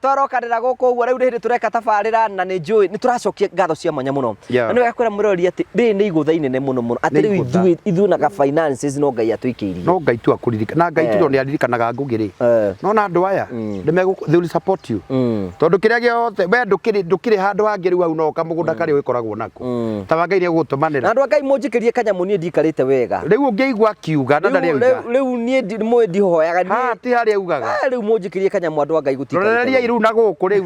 Twarokanĩra gũkũ ũguo rĩu nĩ hĩndĩ tũreka tabarĩra na nĩ njũĩ nĩ tũracokia ngatho cia mwanya mũno. Na nĩ wega kwĩra mũrori atĩ rĩrĩ nĩ igũtha inene mũno mũno atĩ Nĩ rĩu igũtha. ithuĩ na ga finances no Ngai atũikĩirie. No Ngai tu akũririkana na Ngai tu tondũ nĩ aririkanaga Ngũgĩ rĩ. No na andũ aya nĩ megũ they will support you. Tondũ kĩrĩa gĩothe we ndũkĩrĩ handũ hangĩ rĩu hau no kamũgũnda karĩa ũgĩkoragwo nako. Ta wa Ngai nĩ egũgũtũmanĩra. Na andũ a Ngai mũnjikĩrie kanyamũ niĩ ndiikarĩte wega. Rĩu ũngĩigua akiuga na ndarĩ auga. Rĩu niĩ mũĩ ndihoyaga. Haha ti harĩa augaga. Rĩu mũnjikĩrie kanyamũ andũ a Ngai gũtiikarĩte Rorereria wega. rĩu na gũkũ rĩu.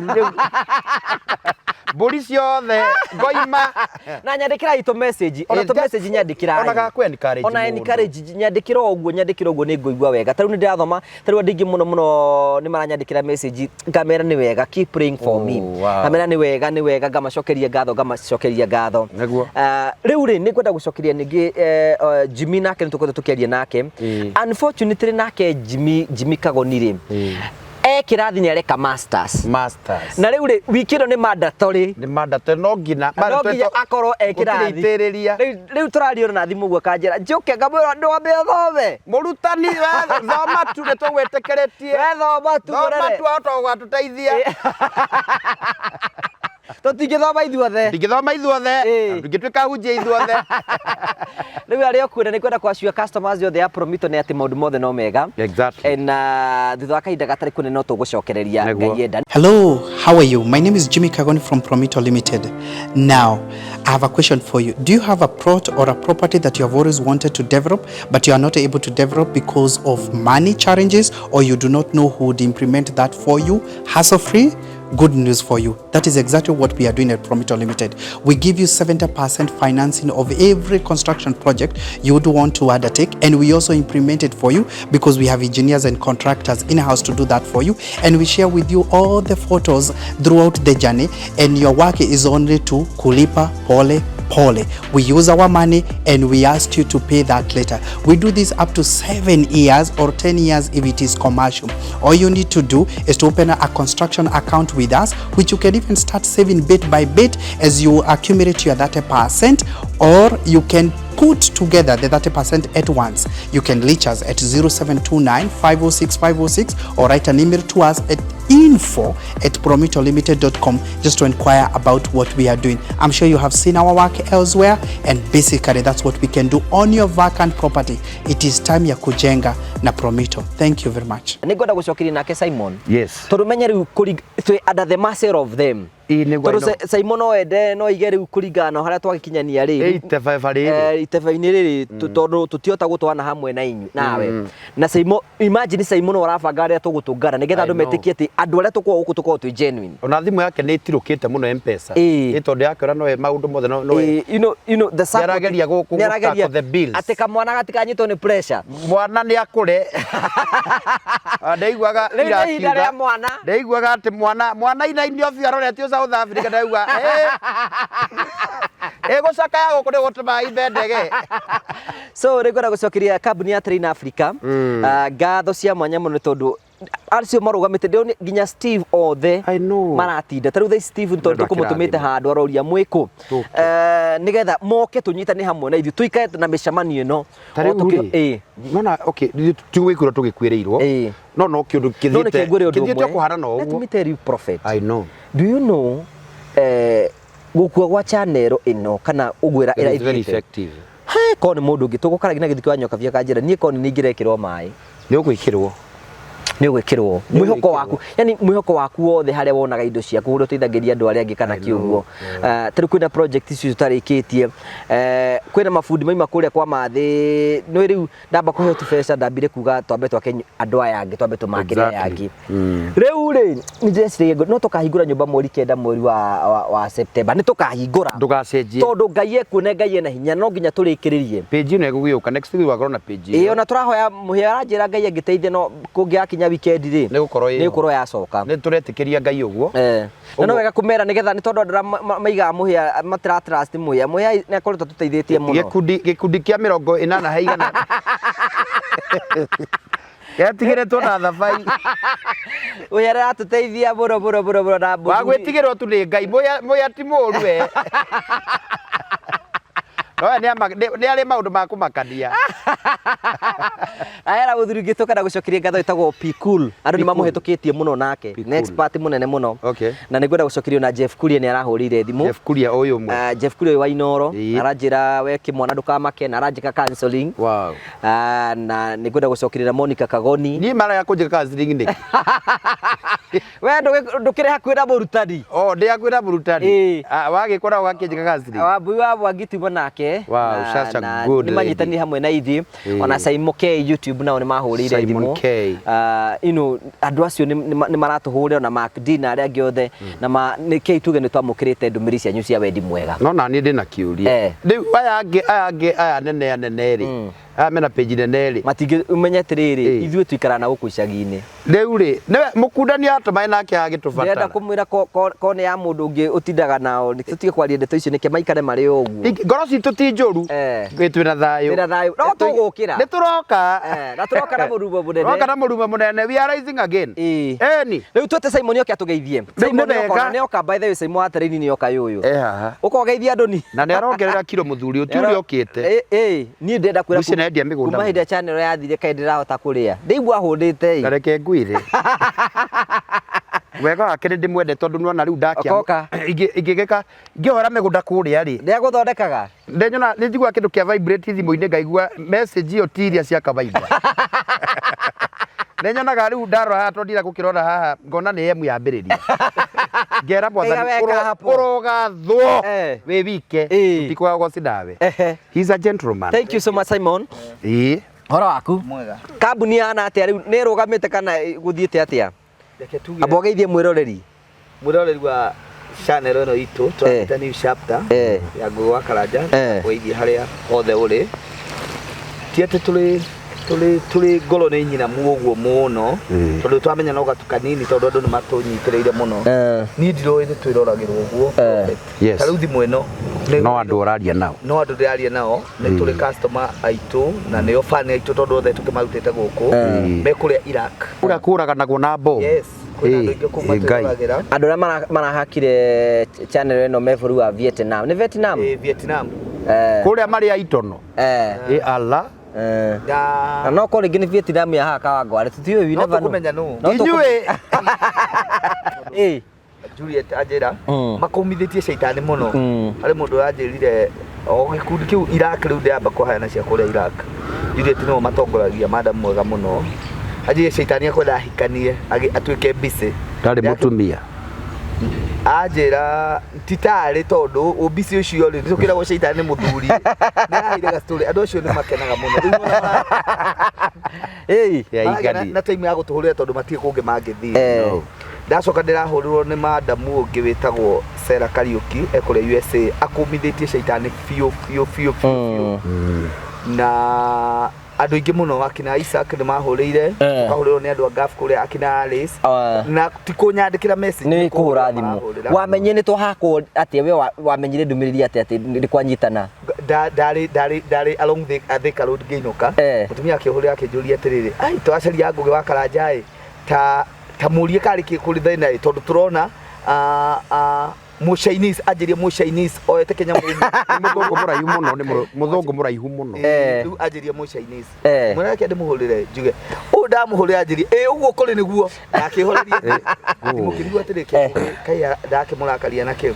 Mbũri ciothe ngoima. Na nyandĩkĩrai tũ message, ona tũ message nyandĩkĩrai. Ona ga kũ encourage Ona mũndũ. encourage nyandĩkĩra o ũguo, nyandĩkĩra ũguo nĩ ngũigua wega. Ta rĩu nĩ ndĩrathoma, ta rĩu andũ aingĩ mũno mũno nĩ maranyandĩkĩra message, ngamera nĩ wega, keep praying for me. Oh, wow. Ngamera nĩ wega, nĩ wega, ngamacokeria ngatho, ngamacokeria ngatho. Nĩguo. Rĩu rĩ, nĩ ngwenda gũcokeria ningĩ Jimmy nake nĩ tũkoretwo tũkĩaria nake. Unfortunately nake Jimmy Kagoni rĩ, e kĩrathi nĩ areka masters. Masters. Na rĩu rĩ, wiki ĩno nĩ mandatory. Nĩ mandatory, no nginya. No nginya akorwo e kĩrathi. Gũtirĩ itĩrĩria. Rĩu tũraria na thimũ ũguo akanjĩra njũke, ngamwĩra ndwambe ũthome. Mũrutani, we thoma tu, nĩ tũgwĩtĩkĩrĩtie. We thoma tu, Thoma mũrere. tu ahota gũgatũteithia. Tũtingĩthoma ithuothe. Tũtingĩthoma ithuothe. Tũtingĩtuĩka hunjia ithuothe. Rĩu arĩa ũkwĩra nĩ kwenda kwaciua customers othe a Promito nĩ atĩ maũndũ mothe no mega. Exactly. Na thutha wa kahinda gatarĩ kũnene no tũgũcokereria Nĩguo. Ngai enda. Hello, how are you? My name is Jimmy Kagoni from Promito Limited. Now, I have a question for you. Do you have a plot or a property that you have always wanted to develop, but you are not able to develop because of money challenges, or you do not know who would implement that for you hassle-free? Good news for you. That is exactly what we are doing at Promito Limited. We give you 70% financing of every construction project you would want to undertake, and we also implement it for you because we have engineers and contractors in-house to do that for you, and we share with you all the photos throughout the journey, and your work is only to kulipa pole pole. We use our money and we ask you to pay that later. We do this up to 7 years or 10 years if it is commercial. All you need to do is to open a construction account with us, which you can even start saving bit by bit as you accumulate your 30%, or you can put together the 30% at once. You can reach us at 0729 506 506 or write an email to us at info@promitolimited.com just to inquire about what we are doing. I'm sure you have seen our work elsewhere, and basically that's what we can do on your vacant property. It is time ya kujenga na Promito. Thank you very much. Nĩ ngwenda gũcokeria nake Simon. Yes. Tondũ menye rĩu twĩ under the mercy of them. Ĩĩ, nĩguo Tondũ I know. Simon no ende no ige rĩu kũringana na harĩa twagĩkinyania rĩ. Ĩ, itebeba rĩrĩ. Itebeba-inĩ rĩrĩ, tondũ tũtihota gũtwarana hamwe na inyuĩ, nawe. Na Simon, imagine Simon ũrabanga arĩa tũgũtũngana nĩgetha I andũ know. metĩkie atĩ andũ arĩa tũkoragwo gũkũ tũkoragwo twĩ genuine. Ona thimũ yake nĩ ĩtirũkĩte mũno M-Pesa. Ĩĩ. Ĩ, tondũ yakĩona nowe maũndũ mothe nowe. Ĩĩ, you know, you know, the support Nĩarageria nĩarageria gũ tackle the bills. Atĩ kamwana gatikanyitwo nĩ pressure. Mwana nĩ akũre. Ndaiguaga Rĩu nĩ ihinda ira rĩa akiuga. mwana. Ndaiguaga atĩ mwana inainio biũ aroretio South Africa, ndaigua, ĩgũcakaya gũkũ nĩ gũtũma imbe ndege. So rĩu ngwenda gũcokeria kambuni ya Train Africa, ngatho cia mwanya mũno nĩ tondũ acio marũgamĩte ndĩrona nginya Steve othe I know. maratinda. Ta rĩu thaa ici Steve tondũ Nĩ andũ tũkũmũtũmĩte akĩrathima. handũ aroria mwĩkũ. Tũke. Nĩgetha moke tũnyitane hamwe na ithuĩ tũikare na mĩcemanio ĩno. Ta rĩu O tũkĩ- rĩ, Ĩĩ. nona, okay, ithuĩ ti gwĩkwĩrwo tũgĩkwĩrĩirwo. Ĩĩ. No, no kĩũndũ No reke ngwĩre ũndũ kĩthiĩte ũmwe. kũhana na Let ũguo. me tell you, prophet. I know. Do you know, gũkua gwa channel ĩno kana ũguo It is very ĩra effective. He, korwo nĩ mũndũ ũngĩ tũgũkaragia na gĩthukĩ wa nyoka bia kanjĩra niĩ korwo nĩ niĩ ingĩrekĩrwo maĩ. Nĩ ũgwĩkĩrwo. Nĩ ũgwĩkĩrwo. Nĩ Mwĩhoko ũgwĩkĩrwo. waku, yani mwĩhoko waku wothe harĩa wonaga indo ciaku, ũrĩa ũteithagĩria andũ arĩa angĩ kana I kĩ ũguo. know, Ta rĩu kwĩna project icio tũtarĩkĩtie. Kwĩna mabundi maima kũrĩa kwa Mathĩ, nĩ rĩu ndamba kũheo tũbeca ndambire kuga twambe twake andũ aya angĩ, twambe tũmakĩre aya Exactly. angĩ. Rĩu rĩ, nĩ ndĩreciragia no tũkahingũra nyũmba mweri 9 mweri wa September. Nĩ tũkahingũra. Ndũgacenjie. Tondũ Ngai ekuo na Ngai ena hinya, no nginya tũrĩkĩrĩrie. Page ĩno ĩgũgĩũka next week wakorwo na page ĩyo. Ĩĩ, ona tũrahoya mũhĩa aranjĩra Ngai angĩteithia no kũngĩgakinya nginya weekend rĩ, Nĩ gũkorwo ĩho. nĩ gũkorwo yacoka. Nĩ tũretĩkĩria Ngai ũguo. Na no wega kũmera nĩgetha nĩ tondũ andũ arĩa maigaga mũhĩa matira trust mũhĩa. Mũhĩa nĩ akoretwo atũteithĩtie mũno. Gĩkundi kĩa 80 he igana getigĩrĩtwo na thabai. Mũhĩa nĩ aratũteithia mũno mũno mũno mũno na wa gwĩtigĩrwo tu nĩ Ngai. Mũhĩa ti mũru we. No we nĩ arĩ maũndũ ma kũmakania. Ahera mũthuri ũngĩ tũkenda gũcokeria ngatho ĩtagwo P Cool. Andũ nĩ mamũhĩtũkĩtie mũno nake. P Nĩ Cool. expert mũnene mũno. Okay. Na nĩ ngwenda gũcokerio na Jeff Kuria nĩ arahũrĩire thimũ. Jeff Kuria ũyũ ũmwe. Jeff Kuria ũyũ wa Inoro aranjĩra we kĩmwana ndũkamake na aranjĩka counseling. Wow. Na nĩ ngwenda gũcokeria Monica Kagoni. Niĩ mara ya kũnjĩka counseling nĩkĩ? We ndũkĩrĩ hakuhĩ na mũrutani. Oh, ndĩ hakuhĩ na mũrutani. Ĩĩ. Ah, wagĩkora ũgakĩnjĩka counseling. Wambui wa Mwangi tuma nake. Wow, such a na good nĩ manyitanire hamwe na ithuĩ. Ona Simon K YouTube nao nĩ mahũrĩire Simon thimũ. K. You know, andũ acio nĩ maratũhũrĩra ona Mark D na arĩa angĩ othe. Na nĩ kĩi tuge nĩ twamũkĩrĩte ndũmĩrĩri cianyu cia wendi mwega. No nani ndĩ na kĩũria. Rĩu aya angĩ aya angĩ aya nene anene rĩ. Aya mena page nene rĩ. Matingĩ ũmenye atĩrĩrĩ, ithuĩ tuikaraga na gũkũ icagi-inĩ. Rĩu rĩ, nĩwe mũkundani atũmaĩ nake agĩtũbatara. Ndĩrenda kũmwĩra ko nĩ ya mũndũ ũngĩ ũtindaga nao, tũtige kwaria ndeto icio nĩkĩ maikare marĩ o ũguo. Ngoro citũ ti njũru. Ĩ twĩna thayũ. Twĩna thayũ. No tũgũkĩra. Nĩ tũroka. Na tũroka na mũrumo mũnene. Tũroka na mũrumo mũnene. We are rising again. Ĩni. Rĩu twĩte Simon oke atũgeithie. Rĩu Simon nĩ nĩoka, wega. nĩoka, by the way, Simon wa Tereni nĩoka yũyũ. Eh haha. Ũka ũgeithie andũ ni. Na nĩ arongerera kiro mũthuri ũyũ, ti ũrĩa ũkĩte. Niĩ ndĩrenda kwĩra Mũciĩ nĩendia mĩgũnda kuma hĩndĩ ĩrĩa channel yathire kaĩ ndĩrahota kũrĩa. Ndĩigua hũnĩte ĩ. Ta reke ngwĩre. Wega wake nĩ ndĩmwende tondũ nĩwona rĩu ndakia. Okoka. Ingĩgĩka ingĩhora mĩgũnda kũrĩa rĩ. Nĩagũthondekaga? Ndenyona nĩ njiguaga kĩndũ kĩa vibrate thimũ-inĩ ngaigua message ĩyo ti iria cia kawaida. Nĩnyonaga rĩu ndarora haha tondũ ndiragũkĩrora haha ngona nĩ M yambĩrĩria. Ngera mwathani Kaiga weka hapo. ũrogathwo wĩ wike tũtikwaga ũgoci nawe. He's a gentleman. Thank you so much Simon. Ĩĩ. Horo waku? Mwega. Kambuni yana atĩa rĩu nĩ ĩrũgamĩte kana gũthiĩte atĩa? Reke tuge. Amba ũgeithie mwĩroreri. Mwĩroreri wa channel ĩno itũ tũramĩta new chapter ya Ngũgĩ wa Karanja wĩigie harĩa hothe ũrĩ. Ti atĩ tũrĩ ngoro nĩ nyinamu ũguo mũno tondũ twamenya no gatu kanini tondũ andũ nĩ matũnyitĩrĩire mũno. Niĩ ndiroĩ nĩ twĩroragĩrwo ũguo. Yes. Ta rĩu thimũ ĩno No andũ ũraria nao. no andũ ndĩraria nao nĩ tũrĩ customer aitũ na nĩo fan aitũ tondũ othe tũkĩmarutĩte gũkũ me kũrĩa Iraq. Kũrĩa kũraganagwo na bomu. Yes. Kwĩna andũ aingĩ kũu matwĩroragĩra. Andũ arĩa marahakire channel ĩno me bũrũri wa Vietnam. Nĩ Vietnam? Vietnam. Kũrĩa marĩ a itono. Ĩ Allah. Na no korwo rĩngĩ nĩ Vietnam ya haha Kawangware tũtiũĩ, we No never know. tũkũmenya nũ. No Inyuĩ. Juliet anjĩra makũmithĩtie caitani mũno. Harĩ mũndũ ũranjĩrire o gĩkundi kĩu Iraq rĩu ndĩramba kũheana cia kũrĩa Iraq. Juliet nĩwe matongoragia madam mwega mũno. Anjĩrire caitani akwenda ahikanie atuĩke busy. Ndarĩ mũtumia. Anjĩra ti tarĩ tondũ ũmbici ũcio rĩ nĩtũkĩragwo caitani nĩ mũthuri. Nĩaraheire gastory andũ acio nĩ makenaga mũno. Rĩu nĩwona maragia na time ya gũtũhũrĩra tondũ matirĩ kũngĩ mangĩthiĩ. Ndacoka ndĩrahũrĩrwo nĩ madamu ũngĩ wĩtagwo Sarah Kariuki ekũrĩa USA akũmithĩtie caitani biũ biũ biũ biũ biũ. Na andũ aingĩ mũno akina Isaac nĩ mahũrĩire, tũkahũrĩrwo nĩ andũ a Gulf kũrĩa akina Alice na ti kũnyandĩkĩra message Nĩ kũhũra thimũ. marahũrĩra. Wamenyire nĩ twahakwo atĩa we wamenyire ndũmĩrĩri atĩa atĩ nĩ kwanyitana? Ndarĩ along the Thika Road ngĩinũka. Mũtumia akĩhũrĩra akĩnjũria atĩrĩrĩ, ai tũracaria Ngũgĩ wa Karanja ĩ ta mũrie karĩ kĩ kũrĩ thĩna ĩ tondũ tũrona mũ Chinese anjĩrie mũ Chinese oete kĩnyamũ Nĩ mũthũngũ mũraihu mũno, nĩ mũthũngũ mũraihu mũno. Rĩu anjĩrie mũ Chinese. Mwena reke ndĩmũhũrĩre njuge ũũ ndamũhũrĩra anjĩrie ĩ ũguo kũrĩ nĩguo na akĩhoreria mũkĩrigwo atĩrĩ kai ndakĩmũrakaria nakĩo.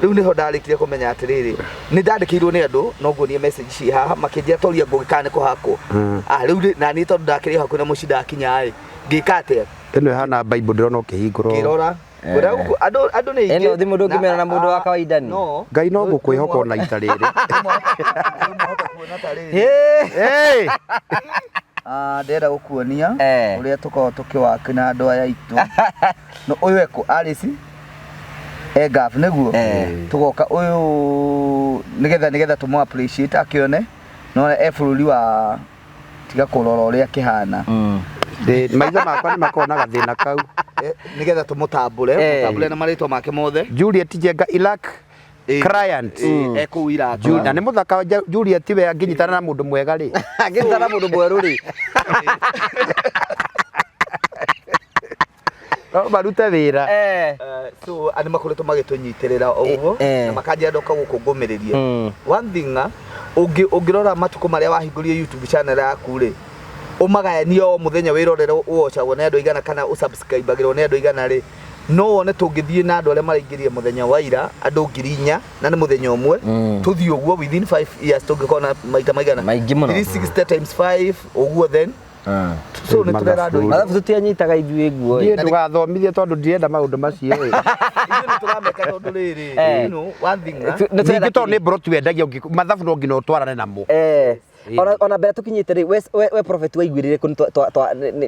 Rĩu nĩho ndarĩkire kũmenya atĩrĩrĩ nĩ ndandĩkĩirwo nĩ andũ no nguonie message ci haha makĩnjĩra toria Ngũgĩ kana nĩ kũhakwo. Rĩu na niĩ tondũ ndakĩrĩ hakuhĩ na mũciĩ ndakinya ĩ ngĩka atĩa? Ĩno ĩhana Bible ndĩrona ũkĩhingũra. Ngĩrora. Ngwĩra gũkũ andũ nĩ aingĩ. Ĩno thimũ ndũngĩmera na mũndũ wa kawaida ni. No. Ngai no ngũkwĩhoka ona ita rĩrĩ. Ndĩrenda gũkuonia ũrĩa tũkoragwo tũkĩwaki na andũ aya aitũ. No ũyũ ekũ Alice e Gulf nĩguo tũgoka ũyũ nĩgetha tũmũ appreciate akĩone no e bũrũri wa tiga kũrora ũrĩa kĩhana. Maitho makwa nĩ makoragwo na gathĩna kau. Nĩgetha tũmũtambũre, mũtambũre na marĩtwa make mothe. Juliet Njenga Iraq client. Ekũu Iraq. Na nĩ mũthaka Juliet we angĩnyitana na mũndũ mwega rĩ. Angĩnyitana na mũndũ mwerũ rĩ. No marute wĩra. So andũ makoretwo magĩtũnyitĩrĩra ũguo na makanjĩra ndoka gũkũ ngũmĩrĩrie. One thing ũngĩrora matukũ marĩa wahingũrire YouTube channel yaku rĩ, ũmagayanie o mũthenya wĩrorere ũwatchagwo nĩ andũ aigana kana ũsubscribagĩrwo nĩ andũ aigana rĩ, no wone tũngĩthiĩ na andũ arĩa maraingĩrire mũthenya wa ira andũ 4,000 na nĩ mũthenya ũmwe, tũthiĩ ũguo within 5 years tũngĩkorwo na maita maigana maingĩ mũno, 360 times 5 ũguo then so nĩ tũrera andũ aingĩ. Mathabu tũtianyitaga ithuĩ guo. Niĩ ndũgathomithie tondũ ndirenda maũndũ macio. Ithuĩ nĩ tũrameka tondũ rĩrĩ, you know, one thing ningĩ tondũ nĩ mbũrũ twendagia mathabu no nginya ũtwarane namo. Ona mbere tukinyite rĩ, we prophet waiguĩrĩre kũ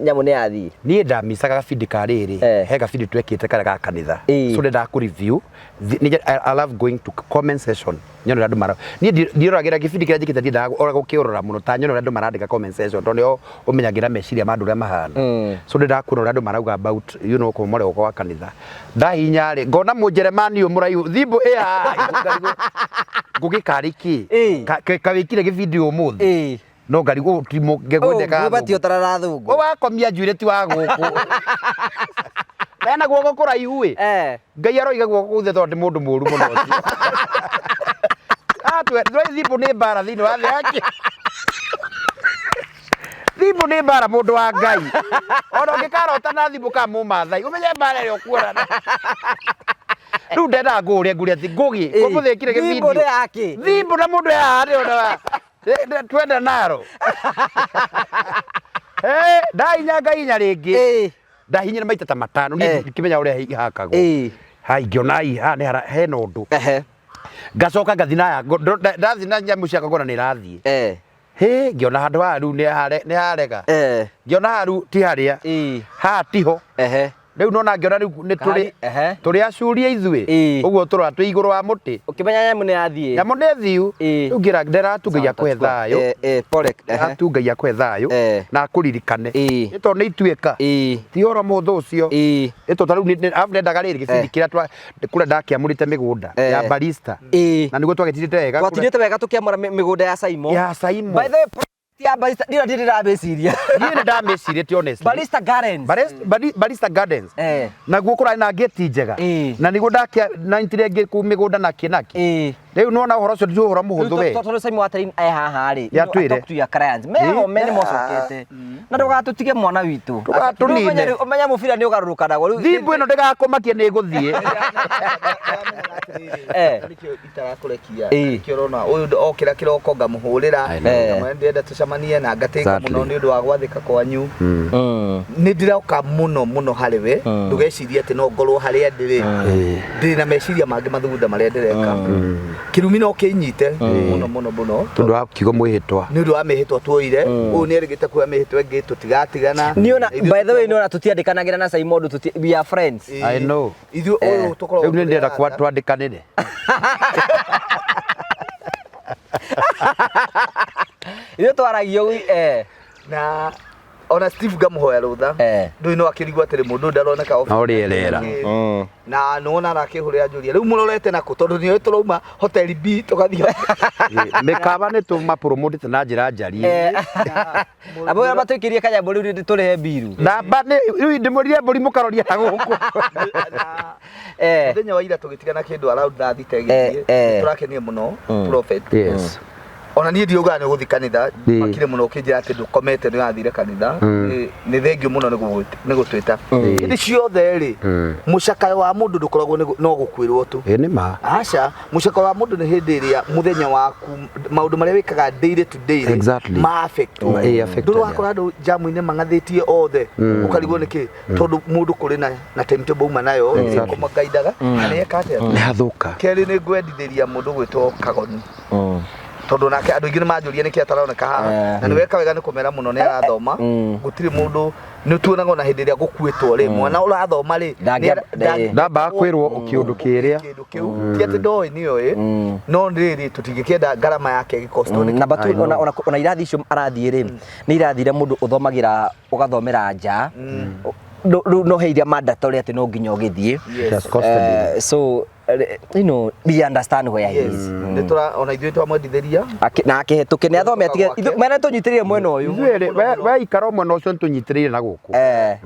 nyamũ nĩ yathiĩ? Niĩ ndamicaga gabindi ka rĩrĩ, he gabindi twekĩte karĩa ga kanitha, so ndendaga kũ review. I love going to comment section nyone ũrĩa andũ mara, niĩ ndiroragira gĩbindi kĩrĩa njĩkĩte, ndiendaga ora gũkĩũrora mũno ta nyone ũrĩa andũ marandĩka comment section tondũ nĩo ũmenyagĩra meciria ma andũ ũrĩa mahana. So ndendaga kuona ũrĩa andũ marauga about you know kũmomorwo gwa kanitha. Ndahinya rĩ, ngona mũnjeremani ũyũ mũraihu thimũ ĩ haha, ngũgĩ karĩ kĩ kawĩkire gĩbindi ũmũthĩ no ngarigwo ti ngegwendeka ũbatiĩ ũtarara thũngũ wakomia njuĩrĩ ti wa gũkũ na guoko kũraihu ĩ Ngai aroiga guoko kũu tondũ nĩ mũndũ mũru mũno ũcio. Thimũ nĩ mbara thĩinĩ wa thĩ yake. Thimũ nĩ mbara mũndũ wa Ngai. Ona ũngĩkarota na thimũ ka mũmathai ũmenye mbara ĩrĩa ũkuonana. Rĩu ndendaga ngũũrie ngũrie atĩ Ngũgĩ ũmũthĩ ĩkire gĩbindi. Thimũ nĩ yake. Thimũ na mũndũ e haha ndĩrona twenda naro. Ndahinya ngahinya rĩngĩ. Ndahinyire maita ta matano niĩ ndikĩmenya ũrĩa ihakagwo. Ha ingĩona haha nĩ hena ũndũ. Ngacoka ngathi naya ndathi na nyamũ ciakwa ngona nĩ irathiĩ. Hĩ ngĩona handũ haha rĩu nĩ harega. Ngĩona haha rĩu ti harĩa. Haha tiho. Rĩu nona ngĩona rĩu nĩ tũrĩ tũrĩ acuria ithuĩ ũguo tũrora twĩ igũrũ wa mũtĩ. Ũkĩmenya nyamũ nĩ yathiĩ. Nyamũ nĩ thiu. Rĩu ngĩra nderatu Ngai akũhe thayũ. Nderatu Ngai akũhe thayũ na akũririkane. Nĩ tondũ nĩ ituĩka. Ti ũhoro mũhũthũ ũcio. Nĩ tondũ ta rĩu arabu nendaga rĩrĩ gĩbindi kĩrĩa kũrĩa ndakĩamũrĩte mĩgũnda ya barista. Na nĩguo twagĩtirĩte wega. Twatirĩte wega tũkĩamũra mĩgũnda ya Saimo. Ya Saimo. By the way, ya barista ndira ndĩramĩciria. Niĩ nĩ ndamĩcirĩtie honestly. Barista Gardens. Barista Gardens. Naguo kũrarĩ na ngĩti njega. Na nĩguo ndakĩanangire ngĩ kũu mĩgũnda nakĩ nakĩ. Rĩu nĩwona ũhoro ũcio ti ũhoro mũhũthũ we. Tondũ Saimo wa Terrain e haha rĩ. Yatwĩre. Talk to your clients. Mehome nĩ mocokete. Na ndũgatũtige mwana witũ. Ndũgatũnine. Ũmenye mũbira nĩ ũgarũrũkanagwo. Rĩu Thimũ ĩno ndĩgakũmakie nĩ ĩgũthiĩ. Nĩkĩo itarakũrekia. Nĩkĩo ũrona ũyũ okĩra kĩroko ngamũhũrĩra. Ngamwĩra ndĩrenda tũcemanie na ngatĩka mũno nĩ ũndũ wa gwathĩka kwanyu. Nĩ ndĩroka mũno mũno harĩ we. Ndũgecirie atĩ no ngorwo harĩa ndĩrĩ. Ndĩrĩ na meciria mangĩ mathugunda marĩa ndĩreka. Kĩrumi no kĩnyite mũno mũno mũno. Tondũ wa kiugo mwĩhĩtwa. Nĩ ũndũ wa mĩhĩtwa tuoire. Ũyũ nĩ erĩgĩte kuoya mĩhĩtwa ĩngĩ tũtigatigana. Niona by the way niona tũtiandĩkanagĩra na Saimo ũndũ we are friends. I know. Ithuĩ ũyũ tũkoragwo Rĩu nĩ ndĩrenda twandĩkanĩre. Ithuĩ twaragia ũguo Na ona Steve ngamũhoya rũtha. Ndũĩ no akĩrigwo atĩrĩ mũndũ ndaroneka off. No rĩerera. Na nĩwona arakĩhũrĩra njũria. Rĩu mũrorete nakũ tondũ nĩoĩ tũrauma hoteli B tũgathiĩ. Mĩkawa nĩ tũmapromotete na njĩra njarie. Abo arĩa matwĩkĩrie kanyamũ rĩu tũrĩhe mbiru. Namba nĩ rĩu ndĩmũrire mbũri mũkaroria na gũkũ. Mũthenya wa ira tũgĩtigana kĩndũ around thaa thita ĩgĩthiĩ. Tũrakenire mũno prophet. Yes. Ona niĩ ndiaugaga nĩ ũgũthiĩ kanitha, makire mũno ũkĩnjĩra atĩ ndũkomete nĩ ũrathire kanitha. Nĩ thengio mũno nĩ gũtwĩta. Hĩndĩ ciothe rĩ, mũcakayo wa mũndũ ndũkoragwo no gũkuĩrwo tu. Ĩ nĩ ma. Aca, mũcakayo wa mũndũ nĩ hĩndĩ ĩrĩa mũthenya waku maũndũ marĩa wĩkaga day to day Exactly. ma affect. Ndũrĩ wakora andũ jamu-inĩ mang'athĩtie othe ũkarigwo nĩkĩ tondũ mũndũ kũrĩ na timetable uma nayo ĩkũmagaindaga na nĩ eka atĩa. Nĩ hathũka. Kerĩ nĩ ngwendithĩria mũndũ gwĩtwo Kagoni. Tondũ nake andũ aingĩ nĩ manjũria nĩkĩ ataroneka haha. Na nĩ weka wega nĩ kũmera mũno nĩ arathoma. Gũtirĩ mũndũ nĩ tuonaga ona hĩndĩ ĩrĩa gũkuĩtwo rĩ, mwana ũrathoma rĩ, Ndambaga kwĩrwo kĩũndũ kĩrĩa. Kĩndũ kĩu ti atĩ ndoĩ, nĩoĩ, no rĩrĩ tũtingĩkĩenda ngarama yake ĩgĩcostwo nĩ Namba tu ona irathi icio arathiĩ rĩ, nĩ irathi iria mũndũ ũthomagĩra ũgathomera nja. Rĩu no he iria mandatory atĩ no nginya ũgĩthiĩ. It has costed him. So we understand where he is. Nĩ tũra ona ithuĩ twamwendithĩria. Na akĩhetũke nĩ athome atige. Gwake. Mena tũnyitĩrĩire mwena ũyũ. Ithuĩ rĩ, we ikara mwena ũcio nĩtũnyitĩrĩire na gũkũ.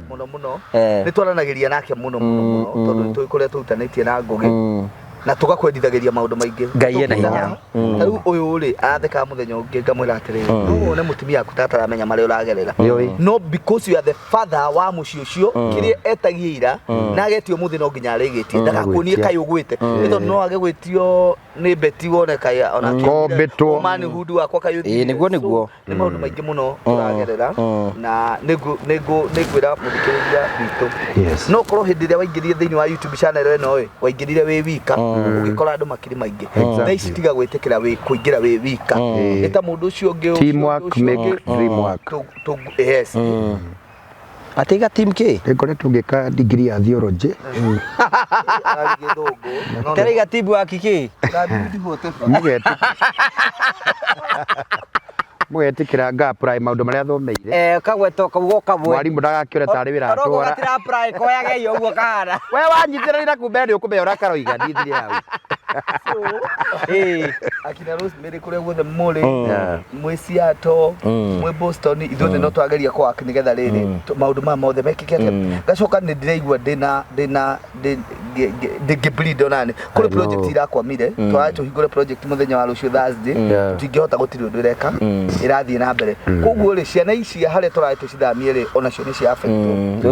Mũno mũno. Nĩ twaranagĩria nake mũno mũno mũno tondũ nĩ tũĩ kũrĩa tũrutanĩtie na Ngũgĩ na tũgakwendithagĩria maũndũ maingĩ. Ngai ena hinya. Ta rĩu ũyũ rĩ arathekaga mũthenya ũngĩ ngamwĩra atĩrĩrĩ, no wone mũtumia waku ta ataramenya marĩa ũragerera, Nĩũĩ. no because you are the father wa mũciĩ ũcio, kĩrĩa etagia ira na agetio mũthĩ no nginya arĩgĩtie, ndagakuonie Gwĩtia. kaĩ ũgwĩte, nĩ tondũ no age gwĩtio nĩ beti wone kaĩ ona Kombĩtwo. Manhood wakwa kaĩ Ĩĩ, nĩguo, nĩguo. So, nĩ maũndũ maingĩ mũno tũragerera na nĩngwĩra mũthikĩrĩria witũ, no korwo hĩndĩ ĩrĩa waingĩrire thĩinĩ wa YouTube channel ĩno ĩ, waingĩrire wĩ wika, ũgĩkora andũ makiri maingĩ. Thaa ici tiga gwĩtĩkĩra wĩ kũingĩra wĩ wika, nĩ ta mũndũ ũcio ũngĩ, ũcio ũngĩ, Teamwork ũcio make ũngĩ. dream work. Yes. Atiga team kĩ? Nĩngoretwo ngĩka degree ya theology. Arari gĩthũngũ. No, Teraiga team waki kĩ? Mũgetĩkĩra nga apply maũndũ marĩa thomeire. Kagweto kaugo kamwe. Mwarimũ ndagakĩore tarĩ wĩra Orogo atwara. gatira apply koyage iyo ũguo kahana. We wanyitĩrĩra kumbe nĩ ũkũmenya ũrĩa karoiga ndithire hau. Akina Rosemary kũrĩa guothe mũrĩ, mwĩ Seattle, mwĩ Boston, ithuothe no twageria kũ work nĩgetha rĩrĩ maũndũ maya mothe mekĩke atĩa. Ngacoka nĩ ndĩraigua ndĩna ndĩna ndĩngĩ onani kũrĩ I know. Project irakwamire, twarĩ tũhingũre project mũthenya wa rũciũ Thursday, tũtingĩhota, gũtirĩ ũndũ ĩreka, ĩrathiĩ na mbere. Koguo rĩ, ciana ici harĩa tũrarĩ tũcithamie rĩ, onacio nĩ cia affectwo.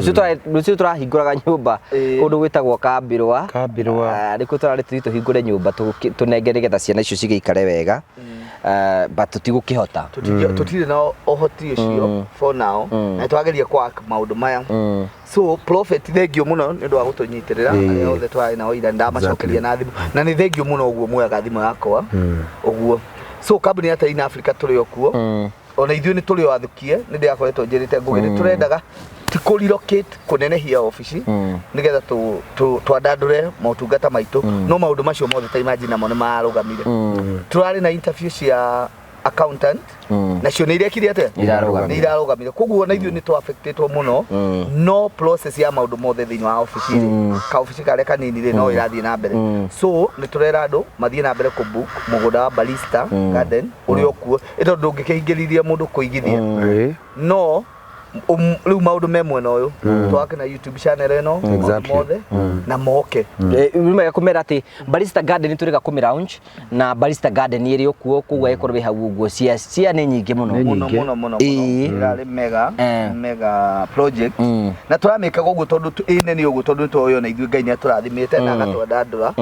Rũciũ tũrahingũraga nyũmba kũndũ gwĩtagwo Kambirwa. Kambirwa. Ah, nĩkuo tũrarĩ tũthiĩ tũhingũre nyũmba tũnenge nĩgetha ciana icio cigĩikare wega. But tũtigũkĩhota. Tũtirĩ na ũhoti ũcio for now na twageria kwa maũndũ maya. So prophet, thengio mũno nĩ ũndũ wa gũtũnyitĩrĩra. Arĩa othe twarĩ nao ira ndamacokeria na thimũ, na nĩ thengio mũno ũguo muoyaga thimũ yakwa ũguo. So kambuni ya Terrain Africa tũrĩ o kuo, ona ithuĩ nĩ tũrĩ o athukie. Nĩ ndĩrakoretwo njĩrĩte Ngũgĩ nĩ tũrendaga ti kũ relocate, kũnenehia obici nĩgetha twandandũre motungata maitũ, no maũndũ macio mothe ta imagine namo nĩ marũgamire. Tũrarĩ na interview cia accountant, nacio nĩ irekire atĩa? Irarũgamire. Nĩ irarũgamire. Koguo ona ithuĩ nĩ tũ affectĩtwo mũno, no process ya maũndũ mothe thĩinĩ wa obici rĩ, kaobici karĩa kanini rĩ, no ĩrathiĩ na mbere. So nĩ tũrera andũ mathiĩ na mbere kũ book mũgũnda wa Barista Garden ũrĩa ũkuo, ĩ tondũ ndũngĩkĩhingĩrĩria mũndũ kũigithia. No rĩu maũndũ me mwena ũyũ twake na YouTube channel ĩno, maũndũ mothe na moke. Rĩu kũmera atĩ Barista Garden tũrĩga kũmĩ launch na Barista Garden ĩrĩ o kuo, koguo ĩkorwo ĩ hau ũguo cia nĩ nyingĩ mũno. Nĩ Mũno nyingĩ. mũno mũno. Mũno ĩrarĩ mega mega project na tũramĩkaga ũguo tondũ ĩ nene ũguo tondũ nĩ tũĩ ona ithuĩ Ngai nĩ atũrathimĩte na agatwandandũra.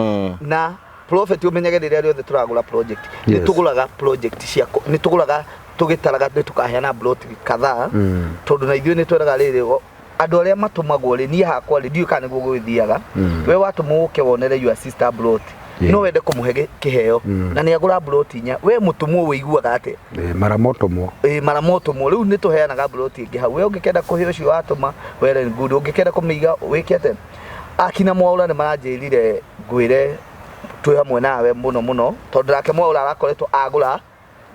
Na prophet, ũmenyage rĩrĩa rĩothe tũragũra project nĩ tũgũraga project cia nĩ tũgũraga tũgĩtaraga nĩ tũkaheana plot kadhaa, tondũ na ithuĩ nĩ tweraga rĩrĩ andũ arĩa matũmagwo rĩ, niĩ hakwa rĩ, ndiũĩ kana nĩguo gũgĩthiaga. We watũmwo ũke wonere your sister plot, no wende kũmũhe kĩheo na nĩ agũra plot inya, we mũtũmwo wĩiguaga atĩa? Mara motũmwo. Ĩ mara motũmwo. Rĩu nĩ tũheanaga plot ĩngĩ hau. We ũngĩkenda kũhe ũcio watũma, well and good, ũngĩkenda kũmĩiga wĩke atĩa. Akina Mwaũra nĩ maranjĩrire ngwĩre twĩ hamwe nawe mũno mũno, tondũ nake Mwaũra arakoretwo agũra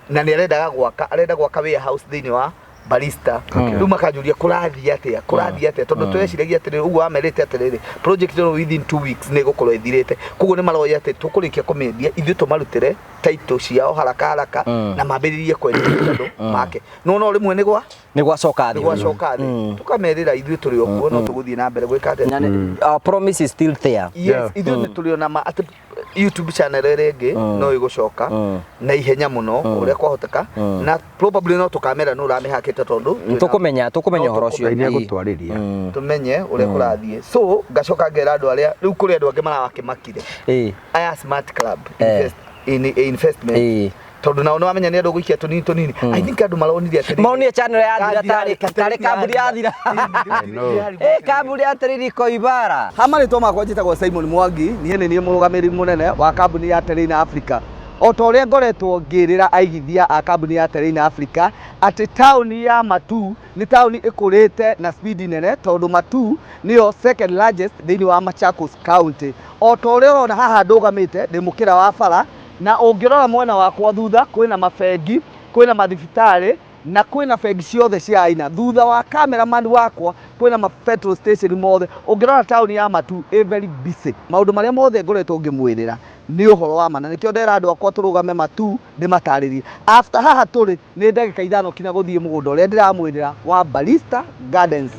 na nĩ arendaga gwaka, arenda gwaka warehouse thĩinĩ wa Barista. Rĩu makanjũria kũrathiĩ atĩa, kũrathiĩ atĩa, tondũ tweciragia atĩrĩrĩ ũguo wamerĩte atĩrĩrĩ project ĩno within 2 weeks nĩ ĩgũkorwo ĩthirĩte. Koguo nĩ maroya atĩ tũkũrĩkia kũmĩendia ithuĩ tũmarutĩre title ciao haraka haraka na mambĩrĩrie kwendia tondũ make no no rĩmwe nĩ gwa Nĩ gwacoka nĩ thĩ. gwacoka thĩ. Tũkamerĩra ithuĩ tũrĩ o kuo, no tũgũthiĩ na mbere gwĩka atĩa. Na our promise is still there. Yes, ithuĩ nĩ tũrĩ ona ma atĩ YouTube channel ĩrĩa ĩngĩ no ĩgũcoka na ihenya mũno ũrĩa kwahoteka, na probably no tũkamera nũ ũramĩhakĩte tondũ Tũkũmenya No ũhoro ũcio. Ngai nĩ egũtwarĩria. Tũmenye ũrĩa kũrathiĩ. So ngacoka ngera andũ arĩa rĩu kũrĩ andũ angĩ marawakĩmakire, aya Smart Club invest, in, investment, tondũ nao nĩ wamenya nĩ andũ gũikia tũnini tũnini. I think andũ maronire atĩrĩrĩ, Maonire channel yathira tarĩ kambuni yathira. I know. Kambuni ya Terrain Koibara. Ha marĩtwa makwa njĩtagwo Simon Mwangi, niĩ nĩ niĩ mũrũgamĩrĩri mũnene wa kambuni ya Terrain Africa. O ta ũrĩa ngoretwo ngĩrĩra aigithia a kambuni ya Terrain Africa atĩ taũni ya Matuu nĩ taũni ĩkũrĩte na speed nene tondũ Matuu nĩyo second largest thĩinĩ wa Machakos County. O ta ũrĩa ũrona haha ndũgamĩte ndĩ mũkĩra wa bara na ũngĩrora mwena wakwa thutha kwĩna mabengi, kwĩna mathibitarĩ na kwĩna bengi ciothe cia aina. Thutha wa cameraman wakwa kwĩna ma petrol station mothe. Ũngĩrora taũni ya Matuu ĩ very busy. Maũndũ marĩa mothe ngoretwo ngĩmwĩrĩra nĩ ũhoro wa ma na nĩkĩo ndera andũ akwa tũrũgame Matuu ndĩmatarĩrie. After haha tũrĩ nĩ ndagĩka ithano kinya gũthiĩ mũgũnda ũrĩa ndĩramwĩrĩra wa Barista Gardens.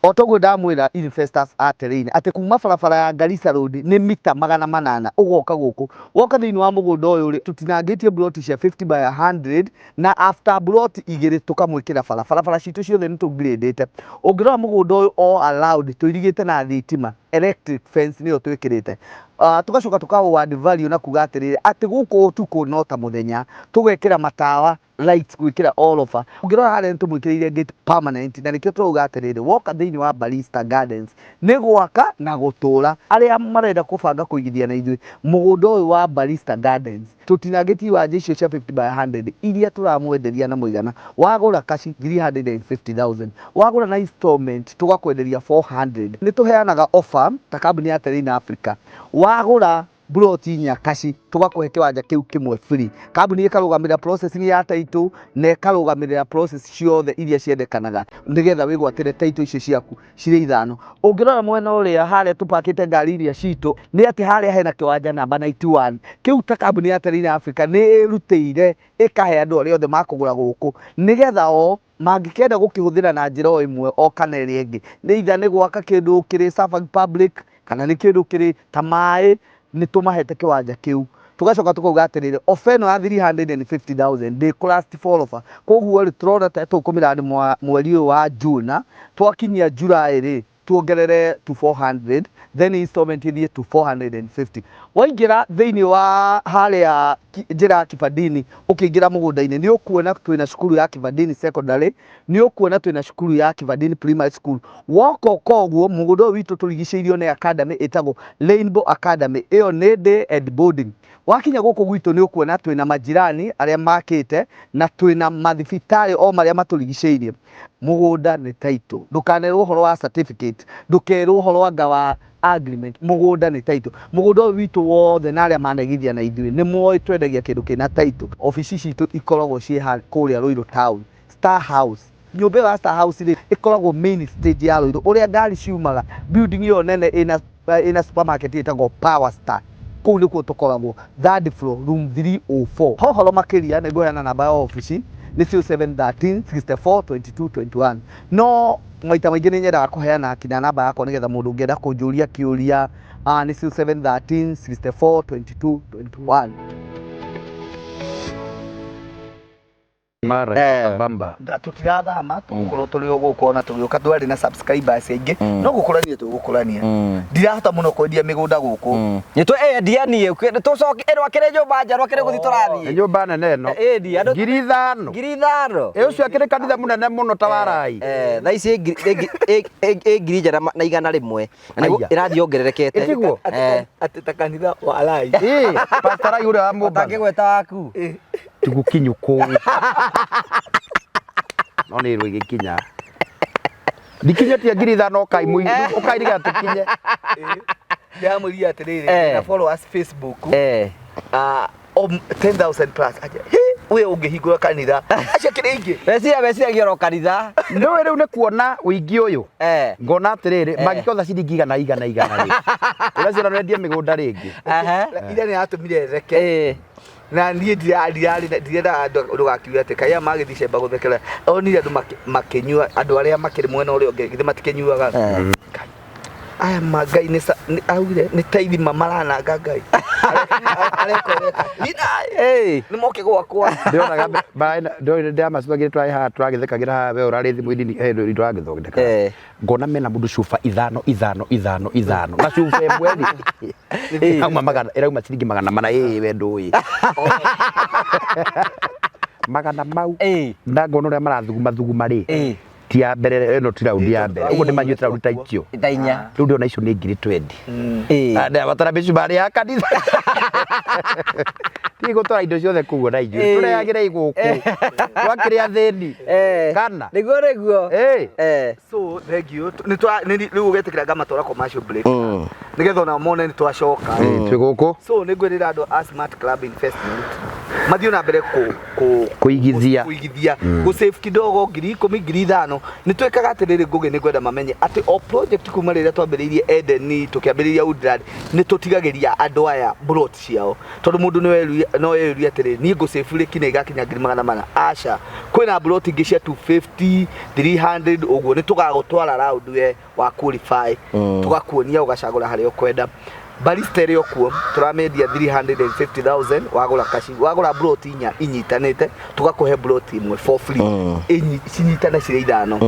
O toguo ndamwĩra investors a Terrain atĩ kuma barabara ya Garissa Road nĩ mita 800 ũgoka gũkũ. Woka thĩinĩ wa mũgũnda ũyũ rĩ, tũtinangĩtie mburoti cia 50 by 100 na after mburoti igĩrĩ tũkamwĩkĩra bara. Barabara citũ ciothe nĩ tũ grade ĩte. Ũngĩrora mũgũnda ũyũ all around tũirigĩte na thitima, electric fence nĩyo twĩkĩrĩte. Tũgacoka tũka add value na kuga atĩrĩrĩ, atĩ gũkũ ũtukũ no ta mũthenya, tũgekĩra matawa lights gwĩkĩra all over. Ũngĩrora harĩa nĩ tũmwĩkĩrĩire gate permanent na nĩkĩo tũrauga atĩrĩrĩ, woka thĩinĩ wa Barista Gardens nĩ gwaka na gũtũra. Arĩa marenda kũbanga kũigithia na ithuĩ mũgũnda ũyũ wa Barista Gardens tũtinangĩtie iwanja icio cia 50 by 100 iria tũramwenderia na mũigana wagũra cash 350,000, wagũra na installment tũgakwenderia 400. Nĩ tũheanaga offer ta kambuni ya Terrain Africa, wagũra mburoti inya cash tũgakũhe kĩwanja kĩu kĩmwe free. Kambuni ĩkarũgamĩrĩra processing ya title na ĩkarũgamĩrĩra process ciothe iria ciendekanaga nĩgetha wĩgwatĩre title icio ciaku cirĩ ithano. Ũngĩrora mwena ũrĩa harĩa tũpakĩte ngari iria citũ nĩ atĩ harĩa hena kĩwanja namba 91 kĩu ta kambuni ya Terrain Africa nĩ ĩrutĩire ĩkahe andũ arĩa othe makũgũra gũkũ nĩgetha o mangĩkenda gũkĩhũthĩra na njĩra o ĩmwe o kana ĩrĩa ĩngĩ, nĩ either nĩ gwaka kĩndũ kĩrĩ serving public kana nĩ kĩndũ kĩrĩ ta maĩ, nĩ tũmahete kĩwanja kĩu. Tũgacoka tũkauga atĩrĩrĩ, offer ĩno ya 350,000 ndĩkũ last forever, koguo rĩ tũrona ta tũkũmĩrani mweri ũyũ wa June, twakinyia July rĩ tuongerere to 400, then installment ithiĩ to 450. Waingĩra thĩinĩ wa harĩa njĩra ya Kibandini ũkĩingĩra mũgũnda-inĩ nĩ ũkuona twĩna cukuru ya Kibandini Secondary, nĩ ũkuona twĩna cukuru ya Kibandini Primary School. Woka ũka ũguo mũgũnda ũyũ witũ tũrigicĩirio nĩ academy ĩtagwo Rainbow Academy, ĩyo nĩ day and boarding. Wakinya gũkũ gwitũ nĩ ũkuona twĩna majirani arĩa makĩte na twĩna mathibitarĩ o marĩa matũrigicĩirie. Mũgũnda nĩ title, ndũkanerwo ũhoro wa certificate, ndũkerwo ũhoro anga wa agreement, mũgũnda nĩ title. Mũgũnda ũyũ witũ wothe na arĩa manegithia na ithuĩ nĩ moĩ twendagia kĩndũ kĩna title. Obici citũ ikoragwo ciĩ kũrĩa Ruiru town, Star House. Nyũmba ĩyo ya Star House rĩ ĩkoragwo main stage ya Ruiru, ũrĩa ngari ciumaga, building ĩyo nene ĩna supermarket ĩtagwo Power Star. Kũu nĩkuo tũkoragwo, third floor, room 304. Ho ũhoro makĩria nĩ ngũheana namba ya obici nĩ 0713 64 22 21. No maita maingĩ nĩ nyendaga kũheana kinya namba yakwa nĩgetha mũndũ ũngĩenda kũnjũria kĩũria, nĩ 0713 64 22 21. Mara bamba. Tũtirathama, tũgũkorwo tũrĩ o gũkũ ona tũgĩũka twarĩ na subscribers aingĩ, no gũkũrania tũgũkũrania. Ndirahota mũno kwendia mĩgũnda gũkũ. Nĩ tũ endia niĩ tũcoke ĩno akĩrĩ nyũmba njerũ akĩrĩ gũthiĩ tũrathiĩ. Nĩ nyũmba nene ĩno. Ĩni andũ 5,000. 5,000. Ĩ ũcio akĩrĩ kanitha mũnene mũno ta warai. Thaa ici ĩ 4,100. Na nĩguo Aya. ĩrathiĩ yongererekete. Ĩtiguo? Atĩ ta kanitha wa Alai. Ĩ, Pastor Rai ũrĩa wa Mũmbatha. Ũtangĩgweta waku. Tigukinyu kũu. No nĩ ĩrwo ĩgĩkinya. Ndikinyĩtie 5,000 ũkai ũkai nĩgetha tũkinye. Ndĩramwĩrire atĩrĩrĩ, na followers Facebook 10,000 plus. Aja, he, we ũngĩhingũra kanitha. Acio akĩrĩ aingĩ. Meciria meciragia oro kanitha. Nĩũĩ rĩu nĩ kuona ũingĩ ũyũ. Ngona atĩrĩrĩ, mangĩkĩotha ciringi igana igana igana rĩ. Ũreciria no endie mĩgũnda rĩngĩ. Ira nĩ yatũmire theke. Na niĩ ndirendaga ndũgakiuge atĩ kaĩ aya magĩthiĩ cemba gũthekera. Onire andũ makĩnyua, andũ arĩa makĩrĩ mwena ũrĩa ũngĩ, githĩ matikĩnyuaga. Aya ma Ngai nĩ augire nĩ ta ithima marananga Ngai. Areka ũrĩa nĩ moke gwakwa. Ndĩronaga ndĩramacũthagĩria twarĩ haha tũragĩthekagĩra haha we ũrarĩ thimũ-inĩ he ndũ tũragĩthondeka. Ngona mena mũndũ cuba ithano ithano ithano ithano na cuba ĩmwe rĩ ĩrauma magana, ĩrauma ciringi 400. Ĩĩ we ndũĩ magana mau na ngona ũrĩa marathuguma thuguma rĩ. Ti ya mbere ĩno, ti raundi ya mbere ũguo, nĩ manyuĩte raundi ta icio. Thaa inya. Rĩu ndĩrona icio nĩ ngiri 20. Ĩĩ. Ndĩrabatara mĩcumarĩ ya kanitha. Tiga gũtwara indo ciothe kũu ona ithuĩ tũrehagĩre gũkũ twakĩrĩ athĩni. Kana Nĩguo nĩguo. Ĩĩ. So thank you. Nĩ twa nĩ rĩu ũgetĩkĩra ngamatwara commercial break nĩgetha ona mone nĩ twacoka. Ĩĩ, twĩ gũkũ. So nĩ ngwĩrĩra andũ a Smart Club Investment mathiĩ na mbere kũ kũ Kũigithia. Kũigithia, gũ save kidogo, 10,000, 5,000. Nĩ twĩkaga atĩrĩrĩ, Ngũgĩ, nĩ ngwenda mamenye atĩ o project kuma rĩrĩa twambĩrĩirie Eden, tũkĩambĩrĩria Woodland, nĩ tũtigagĩria andũ aya plot ciao, tondũ mũndũ no eyũrie atĩrĩrĩ, niĩ ngũ save rĩ kinya igakinya 400,000? Aca, kwĩna plot ingĩ cia 250, 300 ũguo. Nĩ tũgagũtwara round we wa qualify, tũgakuonia, ũgacagũra harĩa ũkwenda. Barista ĩrĩ o kuo, tũramĩendia 350,000. Wagũra kaci, wagũra plot inya inyitanĩte, tũgakũhe plot ĩmwe for free. Cinyitane cirĩ ithano.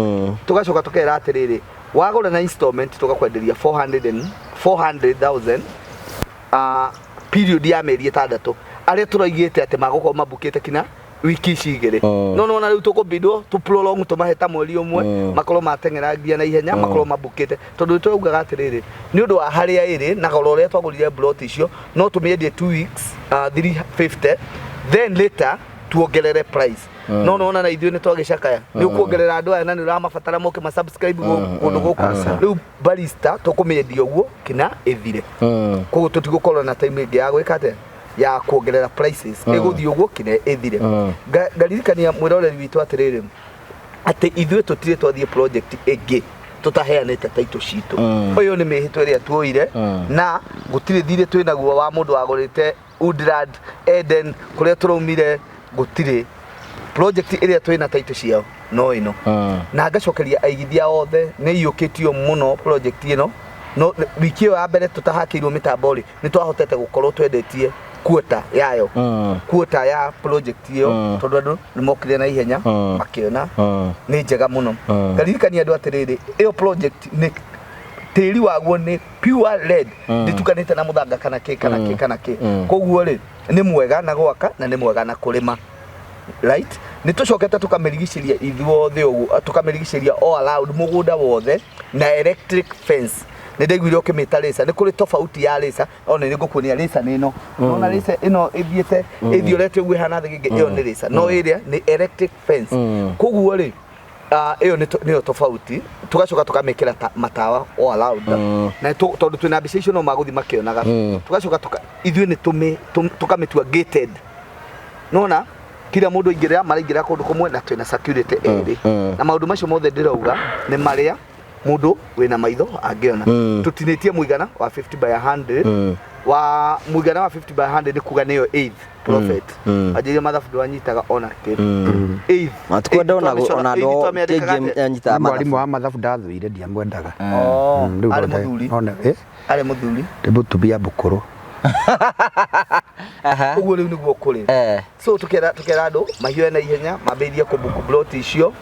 Tũgacoka tũkera atĩrĩrĩ, wagũra na installment tũgakwenderia 400 and 400,000, period ya mĩeri 6, arĩa tũroigĩte atĩ magũkorwo mabukĩte kinya wiki ici 2. No nona rĩu tũkũbindwo tũ prolong, tũmahe ta mweri 1, makorwo mateng'erangia na ihenya, makorwo mabukĩte, tondũ nĩ tũraugaga atĩrĩrĩ, nĩ ũndũ wa harĩa ĩrĩ na goro ũrĩa twagũrire plot icio, no tũmĩendie 2 weeks 350, then later tuongerere price. No nona na ithuĩ nĩ twagĩcakaya nĩ ũkuongerera andũ aya na nĩ ũramabatara moke ma subscribe kũndũ gũkũ. Rĩu barista tũkũmĩendia ũguo kina ĩthire, koguo tũtigũkorwo na time ĩngĩ ya gwĩka atĩa, ya kuongerera prices. Ĩgũthiĩ ũguo kinya ĩthire. Ngaririkania mwĩroreri witũ atĩrĩrĩ, atĩ ithuĩ tũtirĩ twathiĩ project ĩngĩ tũtaheanĩte title citũ. Ũyũ nĩ mĩhĩtwa ĩrĩa tuoire, na gũtirĩ thirĩ twĩ naguo wa mũndũ wagũrĩte Woodland, Eden, kũrĩa tũraumire. Gũtirĩ project ĩrĩa twĩna title ciao no ĩno. Na ngacokeria aigithia othe, nĩ iyũkĩtio mũno project ĩno. No wiki ĩyo ya mbere tũtahakĩirwo mĩtambo rĩ, nĩ twahotete gũkorwo twendetie quarter yayo, quarter ya project ĩyo, tondũ andũ nĩ mokire na ihenya makĩona nĩ njega mũno. Ngaririkania andũ atĩrĩrĩ, ĩyo project nĩ tĩri waguo nĩ pure red, ndĩtukanĩte na mũthanga kana kĩ kana kĩ kana kĩ. Koguo rĩ, nĩ mwega na gwaka na nĩ mwega na kũrĩma, right? Nĩ tũcokete tũkamĩrigicĩria ithuothe ũguo, tũkamĩrigicĩria all around mũgũnda wothe na electric fence. Nĩ ndaiguire ũkĩmĩta rĩca, nĩ kũrĩ tofauti ya rĩca. Ona nĩ ngũkuonia rĩca nĩ ĩno. Nona rĩca ĩno ĩthiĩte ĩthiorete ũguo ĩhana thĩgĩngĩ, ĩyo nĩ rĩca, no ĩrĩa nĩ electric fence. Koguo rĩ, ĩyo nĩyo tofauti. Tugacoka tũkamĩkĩra matawa all around, na tondũ twĩna mbica icio no magũthiĩ makĩonaga. Tugacoka ithuĩ nĩ tũkamĩtua gated. Nona kila mũndũ aingĩrĩra, maraingĩra kũndũ kũmwe, na twĩna security erĩ. Na maũndũ macio mothe ndĩrauga nĩ marĩa mũndũ wĩna maitho angĩona. Tũtinĩtie mũigana wa 50 by 100. Wa mũigana wa 50 by 100 nĩ kuga nĩyo eighth profit. Anjĩria mathabu ndwanyitaga ona kĩ eighth. Matikwenda ona Eighth ona eighth andũ twamĩandĩkaga kĩngĩ atĩa? nyitaga Mwarimũ mathabu. wa mathabu ndathũire, ndiamwendaga. Oh, Rĩu arĩ mũthuri? Eh? Arĩ mũthuri? Nĩ mũtumia mũkũrũ. Ũguo rĩu nĩguo kũrĩ. So tukera andũ mahiũe na ihenya, mambĩrĩrie kũbuku plot icio,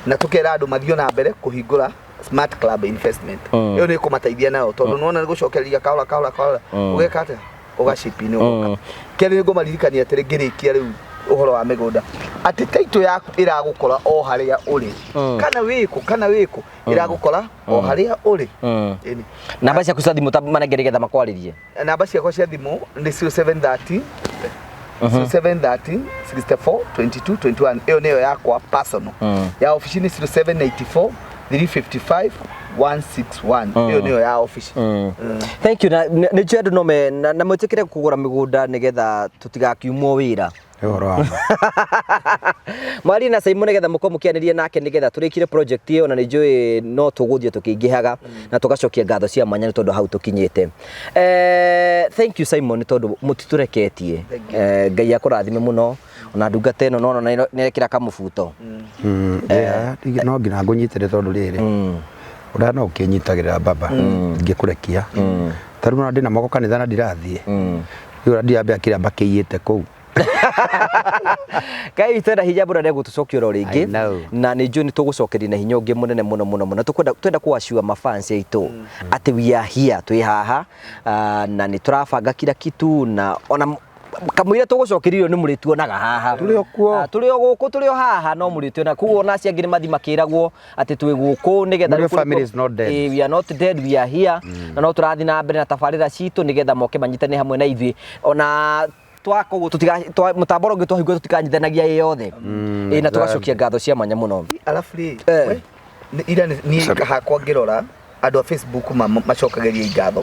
na tukera andũ mathiĩ na mbere kũhingũra Smart Club Investment. Ĩyo nĩ ĩkũmateithia nayo, tondũ nĩwona nĩ gũcokereria kahora kahora kahora, ũgeka atĩa, ũgacipi-inĩ ũgoka. Kerĩ, nĩ ngũmaririkania atĩrĩ, ngĩrĩkia rĩu ũhoro wa mĩgũnda, atĩ title yaku ĩragũkora o harĩa ũrĩ, kana wĩkũ kana wĩkũ, ĩragũkora o harĩa ũrĩ. Ĩni. Namba ciaku cia thimũ ta manengere getha makwarĩrie. Namba ciakwa cia thimũ nĩ 0730 0730 64 22 21. Ĩyo nĩyo yakwa personal. Ya ofici nĩ 0784 355 161. Ĩyo nĩyo ya ofici. Thank you. Na nĩ njũĩ andũ no me na mwĩtĩkĩre kũgũra mĩgũnda nĩgetha tũtigakiumwo wĩra. Nĩ ũhoro wa ma. Mwarie na Simon nĩgetha mũkorwo mũkĩanĩria nake nĩgetha tũrĩkire project ĩyo, na nĩ njũĩ no tũgũthiĩ tũkĩingĩhaga na tũgacokia ngatho cia mwanya nĩ tondũ hau tũkinyĩte. Thank you Simon, nĩ tondũ mũtitũreketie. Thank you. Ngai akũrathime mũno, ona ndungata ĩno nona nĩ ĩrekĩra kamũbuto. Yeah, no nginya ngũnyitĩre, tondũ rĩrĩ, ũrĩa no ũkĩnyitagĩrĩra baba ngĩkũrekia, ta rĩu ona ndĩna moko kanitha na ndirathiĩ rĩu, ũrĩa ndirambia kĩrĩa mbakĩiyĩte kũu. Ngai twenda hinya mũno nĩ gũtũcokia oro rĩngĩ. I know. Na nĩ njũĩ nĩ tũgũcokeria na hinya ũngĩ mũnene mũno mũno mũno. Tũkwenda twenda kũassure mafans aitũ atĩ we are here, twĩ haha, na nĩ tũrabanga kila kitu, na ona Kamũira tũgũcokerio nĩ mũrĩtuonaga haha. Tũrĩ o kuo. Ah, tũrĩ o gũkũ, tũrĩ o haha, no mũrĩtuona. Koguo ona acio angĩ nĩ mathi makĩragwo atĩ twĩ gũkũ nĩgetha Mũrĩo rĩu kũrĩ- family is not dead. Eh, we are not dead, we are here. Na no tũrathiĩ na mbere na tabarĩra citũ nĩgetha moke manyitane hamwe na ithuĩ. Ona twakoguo tũtiga mũtambo ũrĩa ũngĩ twahingũra tũtikanyitanagia ĩ yothe. Ĩ, na tũgacokia ngatho cia mwanya mũno. Alafu rĩ Eh. we, ira niĩ hakwa ngĩrora andũ a Facebook macokagĩria ngatho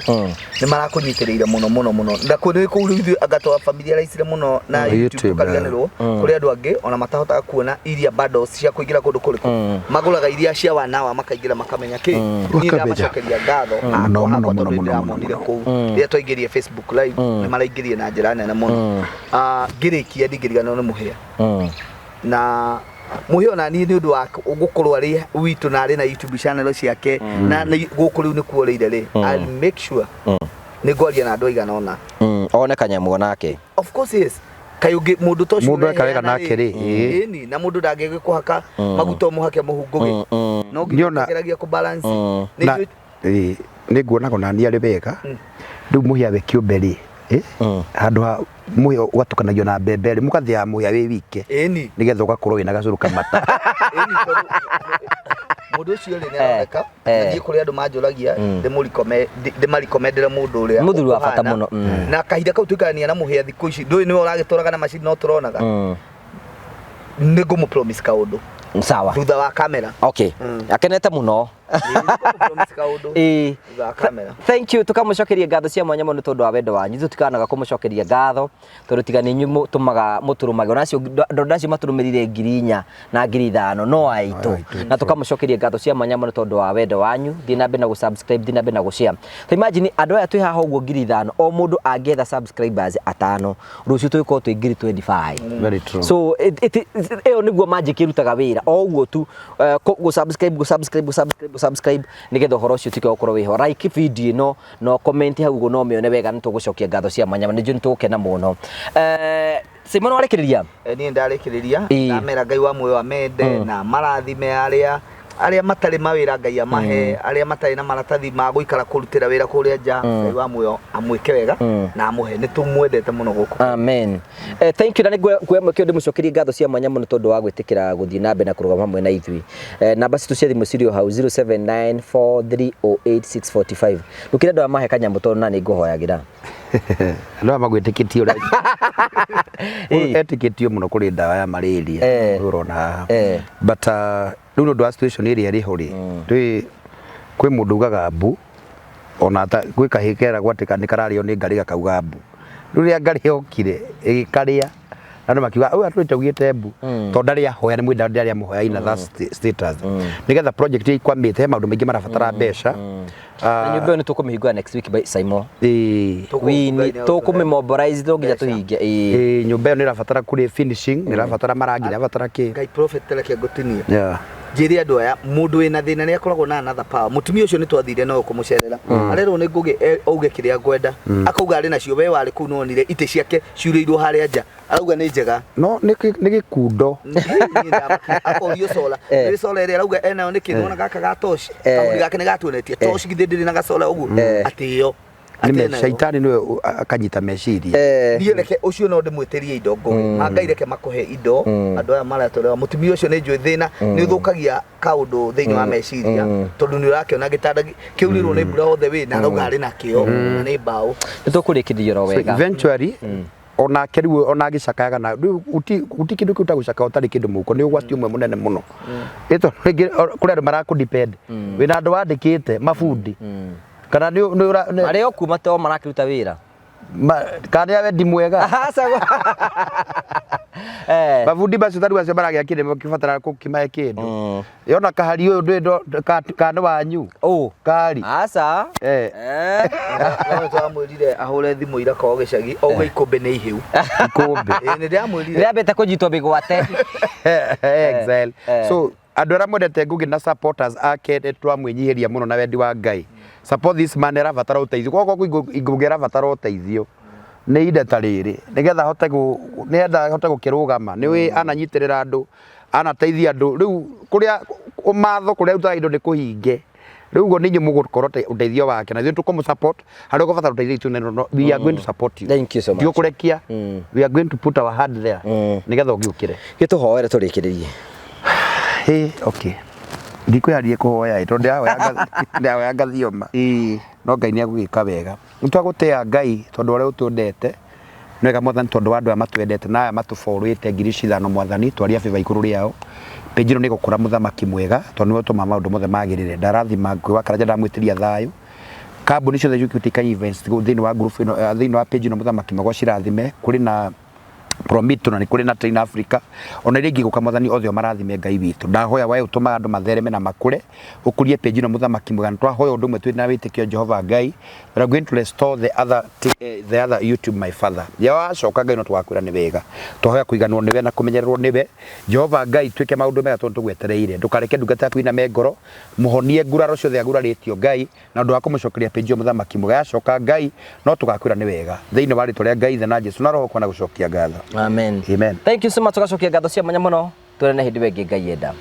nĩ marakũnyitĩrĩire mũno mũno mũno na kũrĩ kũu rĩu ithuĩ anga twa familia raicire mũno na Mm. YouTube YouTube, tũkariganĩrwo kũrĩ andũ angĩ ona matahotaga kuona iria bundles cia kũingĩra kũndũ kũrĩkũ magũraga iria cia wanawa makaingĩra makamenya kĩ niĩ Makamenya. ndamacokeria ngatho Mũno, hakwa mũno, hakwa mũno, tondũ mũno, nĩndĩramonire mũno. kũu rĩrĩa twaingĩrie Facebook live nĩ maraingĩrie na njĩra nene mũno. Ah, ngĩrĩkia ndingĩriganĩrwo nĩ mũhĩa na mũhĩa ona niĩ nĩ ũndũ wa gũkorwo arĩ witũ na arĩ na YouTube channel ciake na gũkũ rĩu nĩkuo rĩire rĩ, I'll make sure nĩ ngwaria na andũ aigana ũna. One kanyamũ onake. Of course, yes, kaĩ ũngĩ mũndũ ta ũcio Mũndũ eka wega ũreheana nake rĩ, ĩĩ. ĩni na mũndũ ndangĩgĩkũhaka maguta ũmũhake mũhungũgĩ no nginya Nĩona- ũkageragia kũ balance. Nĩ Na njũĩ- ĩĩ, nĩ nguonaga ona niĩ arĩ wega rĩu mũhĩa we kĩũmbe rĩ, handũ ha mũhĩa ũgatukanagio na mbembe rĩ, mũgathĩa mũhĩa wĩ wike ĩni nĩgetha ũgakorwo wĩna gacũrũ kamata. Ĩni tondũ mũndũ ũcio rĩ nĩ aroneka na niĩ kũrĩ andũ manjũragia ndĩmarikomendere mũndũ ũrĩa Mũthuri wa bata ũkũhana. mũno, Na kahinda kau tũikarania na mũhĩa thikũ ici ndũĩ nĩwe ũragĩtũraga na macini no tũronaga nĩ ngũmũ promise kaũndũ Sawa. thutha wa kamera. Okay. Akenete mũno. Nĩ ngũmũ promise kaũndũ Ĩĩ. thutha wa kamera. Thank you, tukamũcokeria ngatho cia mwanya mũno tondũ wa wendo wanyu. Ithuĩ tũtikanaga kũmũcokeria ngatho tondũ tiga nĩ inyuĩ mũtũmaga mũtũrũmage ona acio andũ acio matũrũmĩrĩire 4,000 na 5,000 no aitũ, na tũkamũcokeria ngatho cia mwanya mũno tondũ wa wendo wanyu. Thiĩ na mbere na gũ-subscribe, thiĩ na mbere na gũ-share. Ta imagine andũ aya twĩ haha ũguo 5,000, o mũndũ angĩetha subscribers atano, rũciũ tũgĩkorwo twĩ 25,000. Very true. So ĩyo nĩguo magic ĩrutaga wĩra o ũguo tu, gũ subscribe, gũ subscribe, gũ subscribe, gũ subscribe nĩgetha ũhoro ũcio ũtuĩke wa gũkorwo wĩho. Like video ĩno no comment hau ũguo no mĩone wega, nĩ tũgũcokia ngatho cia mwanya, nĩ njũĩ nĩ tũgũkena mũno. Simon warĩkĩrĩria? Niĩ ndarĩkĩrĩria ndamera Ngai wa muoyo amende na marathime arĩa matarĩ mawĩra, Ngai amahe, arĩa matarĩ na maratathi ma gũikara kũrutĩra wĩra kũrĩa nja, Ngai wa muoyo amwĩke wega na amũhe, nĩ tũmwendete mũno gũkũ. Amen. Thank you, na nĩ nguoya mweke ũyũ ndĩmũcokerie ngatho cia mwanya mũno tondũ wa gwĩtĩkĩra gũthiĩ na mbere na kũrũgama hamwe na ithuĩ. Namba citũ cia thimũ cirĩ o hau 0794308645. Ndũkĩre andũ aya mahe kanyamũ tondũ na nĩ ngũhoyagĩra. Andũ aya magwĩtĩkĩtie ũrĩa Ũyũ etĩkĩtio mũno kũrĩ ndawa ya malaria ũyũ ũrona haha, but rĩu nĩ ũndũ wa situation ĩrĩa ĩrĩ ho rĩ, rĩ kwĩ mũndũ ugaga mbu ona gwĩ kahĩĩ keragwo atĩ nĩ kararĩo nĩ ngarĩ gakauga mbu. Rĩu rĩrĩa ngarĩ yokire ĩgĩkarĩa andũ makiuga ũyũ atũrĩte augĩte mbu tondũ ndarĩ ahoya nĩ mwenda ndarĩ amũhoya ina that status nĩgetha project ĩyo ikwamĩte he maũndũ maingĩ marabatara mbeca. Na nyũmba ĩyo nĩ tũkũmĩhingũra next week by Simon. Ĩĩ. Wini tũkũmĩ-mobilize no nginya tũhinge. Ĩĩ. Ĩĩ, nyũmba ĩyo nĩ ĩrabatara kũrĩ finishing, nĩ ĩrabatara marangi, nĩ ĩrabatara kĩ. Ngai prophet reke ngũtinie Yeah. njĩre andũ aya mũndũ wĩna thĩna nĩ akoragwo na another power. Mũtumia ũcio nĩ twathire no kũmũcerera arerwo nĩ ngũgĩ auge kĩrĩa ngwenda akauga arĩ nacio we warĩ kũu nonire itĩ ciake ciurĩirwo harĩa nja arauga nĩ njega. No nĩ gĩkundo. Niĩ ndamaki- akorio sola nĩ sola ĩrĩa arauga enayo nĩ kĩndũ ona gaka ga toci kahuri gake nĩ gatuonetie toci githĩ ndĩrĩ na gacola ũguo atĩ ĩyo Nĩ atĩ enayo. shaitani nĩwe akanyita meciria. Niĩ reke ũcio no ndĩmwĩtĩrie indo ngũgĩ ma Ngai reke makũhe indo andũ aya maratorewa mũtumia ũcio nĩ njũĩ thĩna nĩ ũthũkagia kaũndũ thĩinĩ wa meciria tondũ nĩ ũrakĩona gĩtanda kĩurĩrwo nĩ mbura hothe wĩ na arauga arĩ nakĩo na nĩ mbaũ. Nĩ tũkũrĩkĩrĩria oro So wega. eventually onake rĩu ona agĩcakayaga na rĩu guti kĩndũ kĩu ta gũcakaya ũtarĩ kĩndũ mũhuko nĩ ũgwati ũmwe mũnene mũno. Ĩ tondũ rĩngĩ kũrĩ andũ marakũ depend wĩna andũ wandĩkĩte mabundi kana nĩ Marĩ o kuo to marakĩruta wĩra. Kana nĩ a wendi mwega. Aca. Mabundi macio tarĩu acio maragĩakire makĩbatara gũkĩmahe kĩndũ yona kahari ũyũ ndũĩ ka nĩ wanyu Ũ. kari. Aca. No twamwĩrire ahũre thimũ ira korwo gĩcagi auge ikũmbĩ nĩ ihĩu. Ikũmbĩ. Ĩĩ, nĩ ndĩramwĩrire. Rĩambĩte kũnyitwo mĩgwate. Exile. So andũ arĩa mwendete Ngugi na supporters ake nĩ twamwĩnyihĩria mũno na wendi wa Ngai. Support this man, arabatara ũteithio. Koguo Ngugi arabatara ũteithio nĩ ihinda ta rĩrĩ nĩgetha ahote nĩgetha ahote gũkĩrũgama nĩ wĩ ananyitĩrĩra andũ anateithia andũ rĩu kũrĩa ũmatho kũrĩa arutaga indo nĩ kũhinge. Rĩu ũguo nĩ inyuĩ mũgũkorwo ũteithio wake na ithuĩ tũkũmũ support harĩa ũgũbatara ũteithio itũ no we are going to support you. Thank you so much. Ndiũkũrekia. We are going to put our hand there nĩgetha ũgĩũkĩre. Gĩtũhoere tũrĩkĩrĩrie. Hey, okay. Ndikwĩharie kũhoya ĩ tondũ ndĩrahoya ngathioma. No Ngai nĩ egũgĩka wega. Nĩ twagũtĩa Ngai tondũ ũrĩa ũtwendete. Nĩ wega Mwathani tondũ wa andũ aya matwendete na aya matũborwĩte 5000 Mwathani twaria favor igũrũ rĩao. Page ĩno nĩ ĩgũkũra mũthamaki mwega tondũ nĩwe ũtũmaga maũndũ mothe magĩrĩre. Ndarathima Ngũĩ wa Karanja ndamwĩtĩria thayũ. Kambuni ciothe ciũkĩte ika events thĩinĩ wa group ĩno thĩinĩ wa page ĩno mũthamaki mwega ũcirathime. Kũrĩ na Promito na nĩ kũrĩ na Train Africa ona iria ingĩ gũka Mwathani othe ũmarathime Ngai witũ. Ndahoya we ũtũmaga andũ mathereme na makũre ũkũrie page ĩno mũthamaki mwega. Na twahoya ũndũ ũmwe twĩ na wĩtĩkio Jehova Ngai that I'm going to restore the other YouTube my father. Ya wacoka Ngai no tũgakwĩra nĩ wega. Twahoya kũiganwo nĩwe na kũmenyererwo nĩwe. Jehova Ngai twĩke maũndũ mega tondũ tũgwetereire. Ndũkareke ndungata yaku iname ngoro. Mũhonie nguraro ciothe agurarĩtio Ngai na ũndũ wa kũmũcokeria page ĩyo mũthamaki mwega. Yacoka Ngai no tũgakwĩra nĩ wega. Thĩinĩ wa rĩtwa rĩa Ngai Ithe na Jesu na Roho kwana gũcokia ngatho. Amen. Amen. Thank you so much. Tũgacokia ngatho cia mwanya mũno. Tuonane hĩndĩ ĩyo ĩngĩ Ngai enda.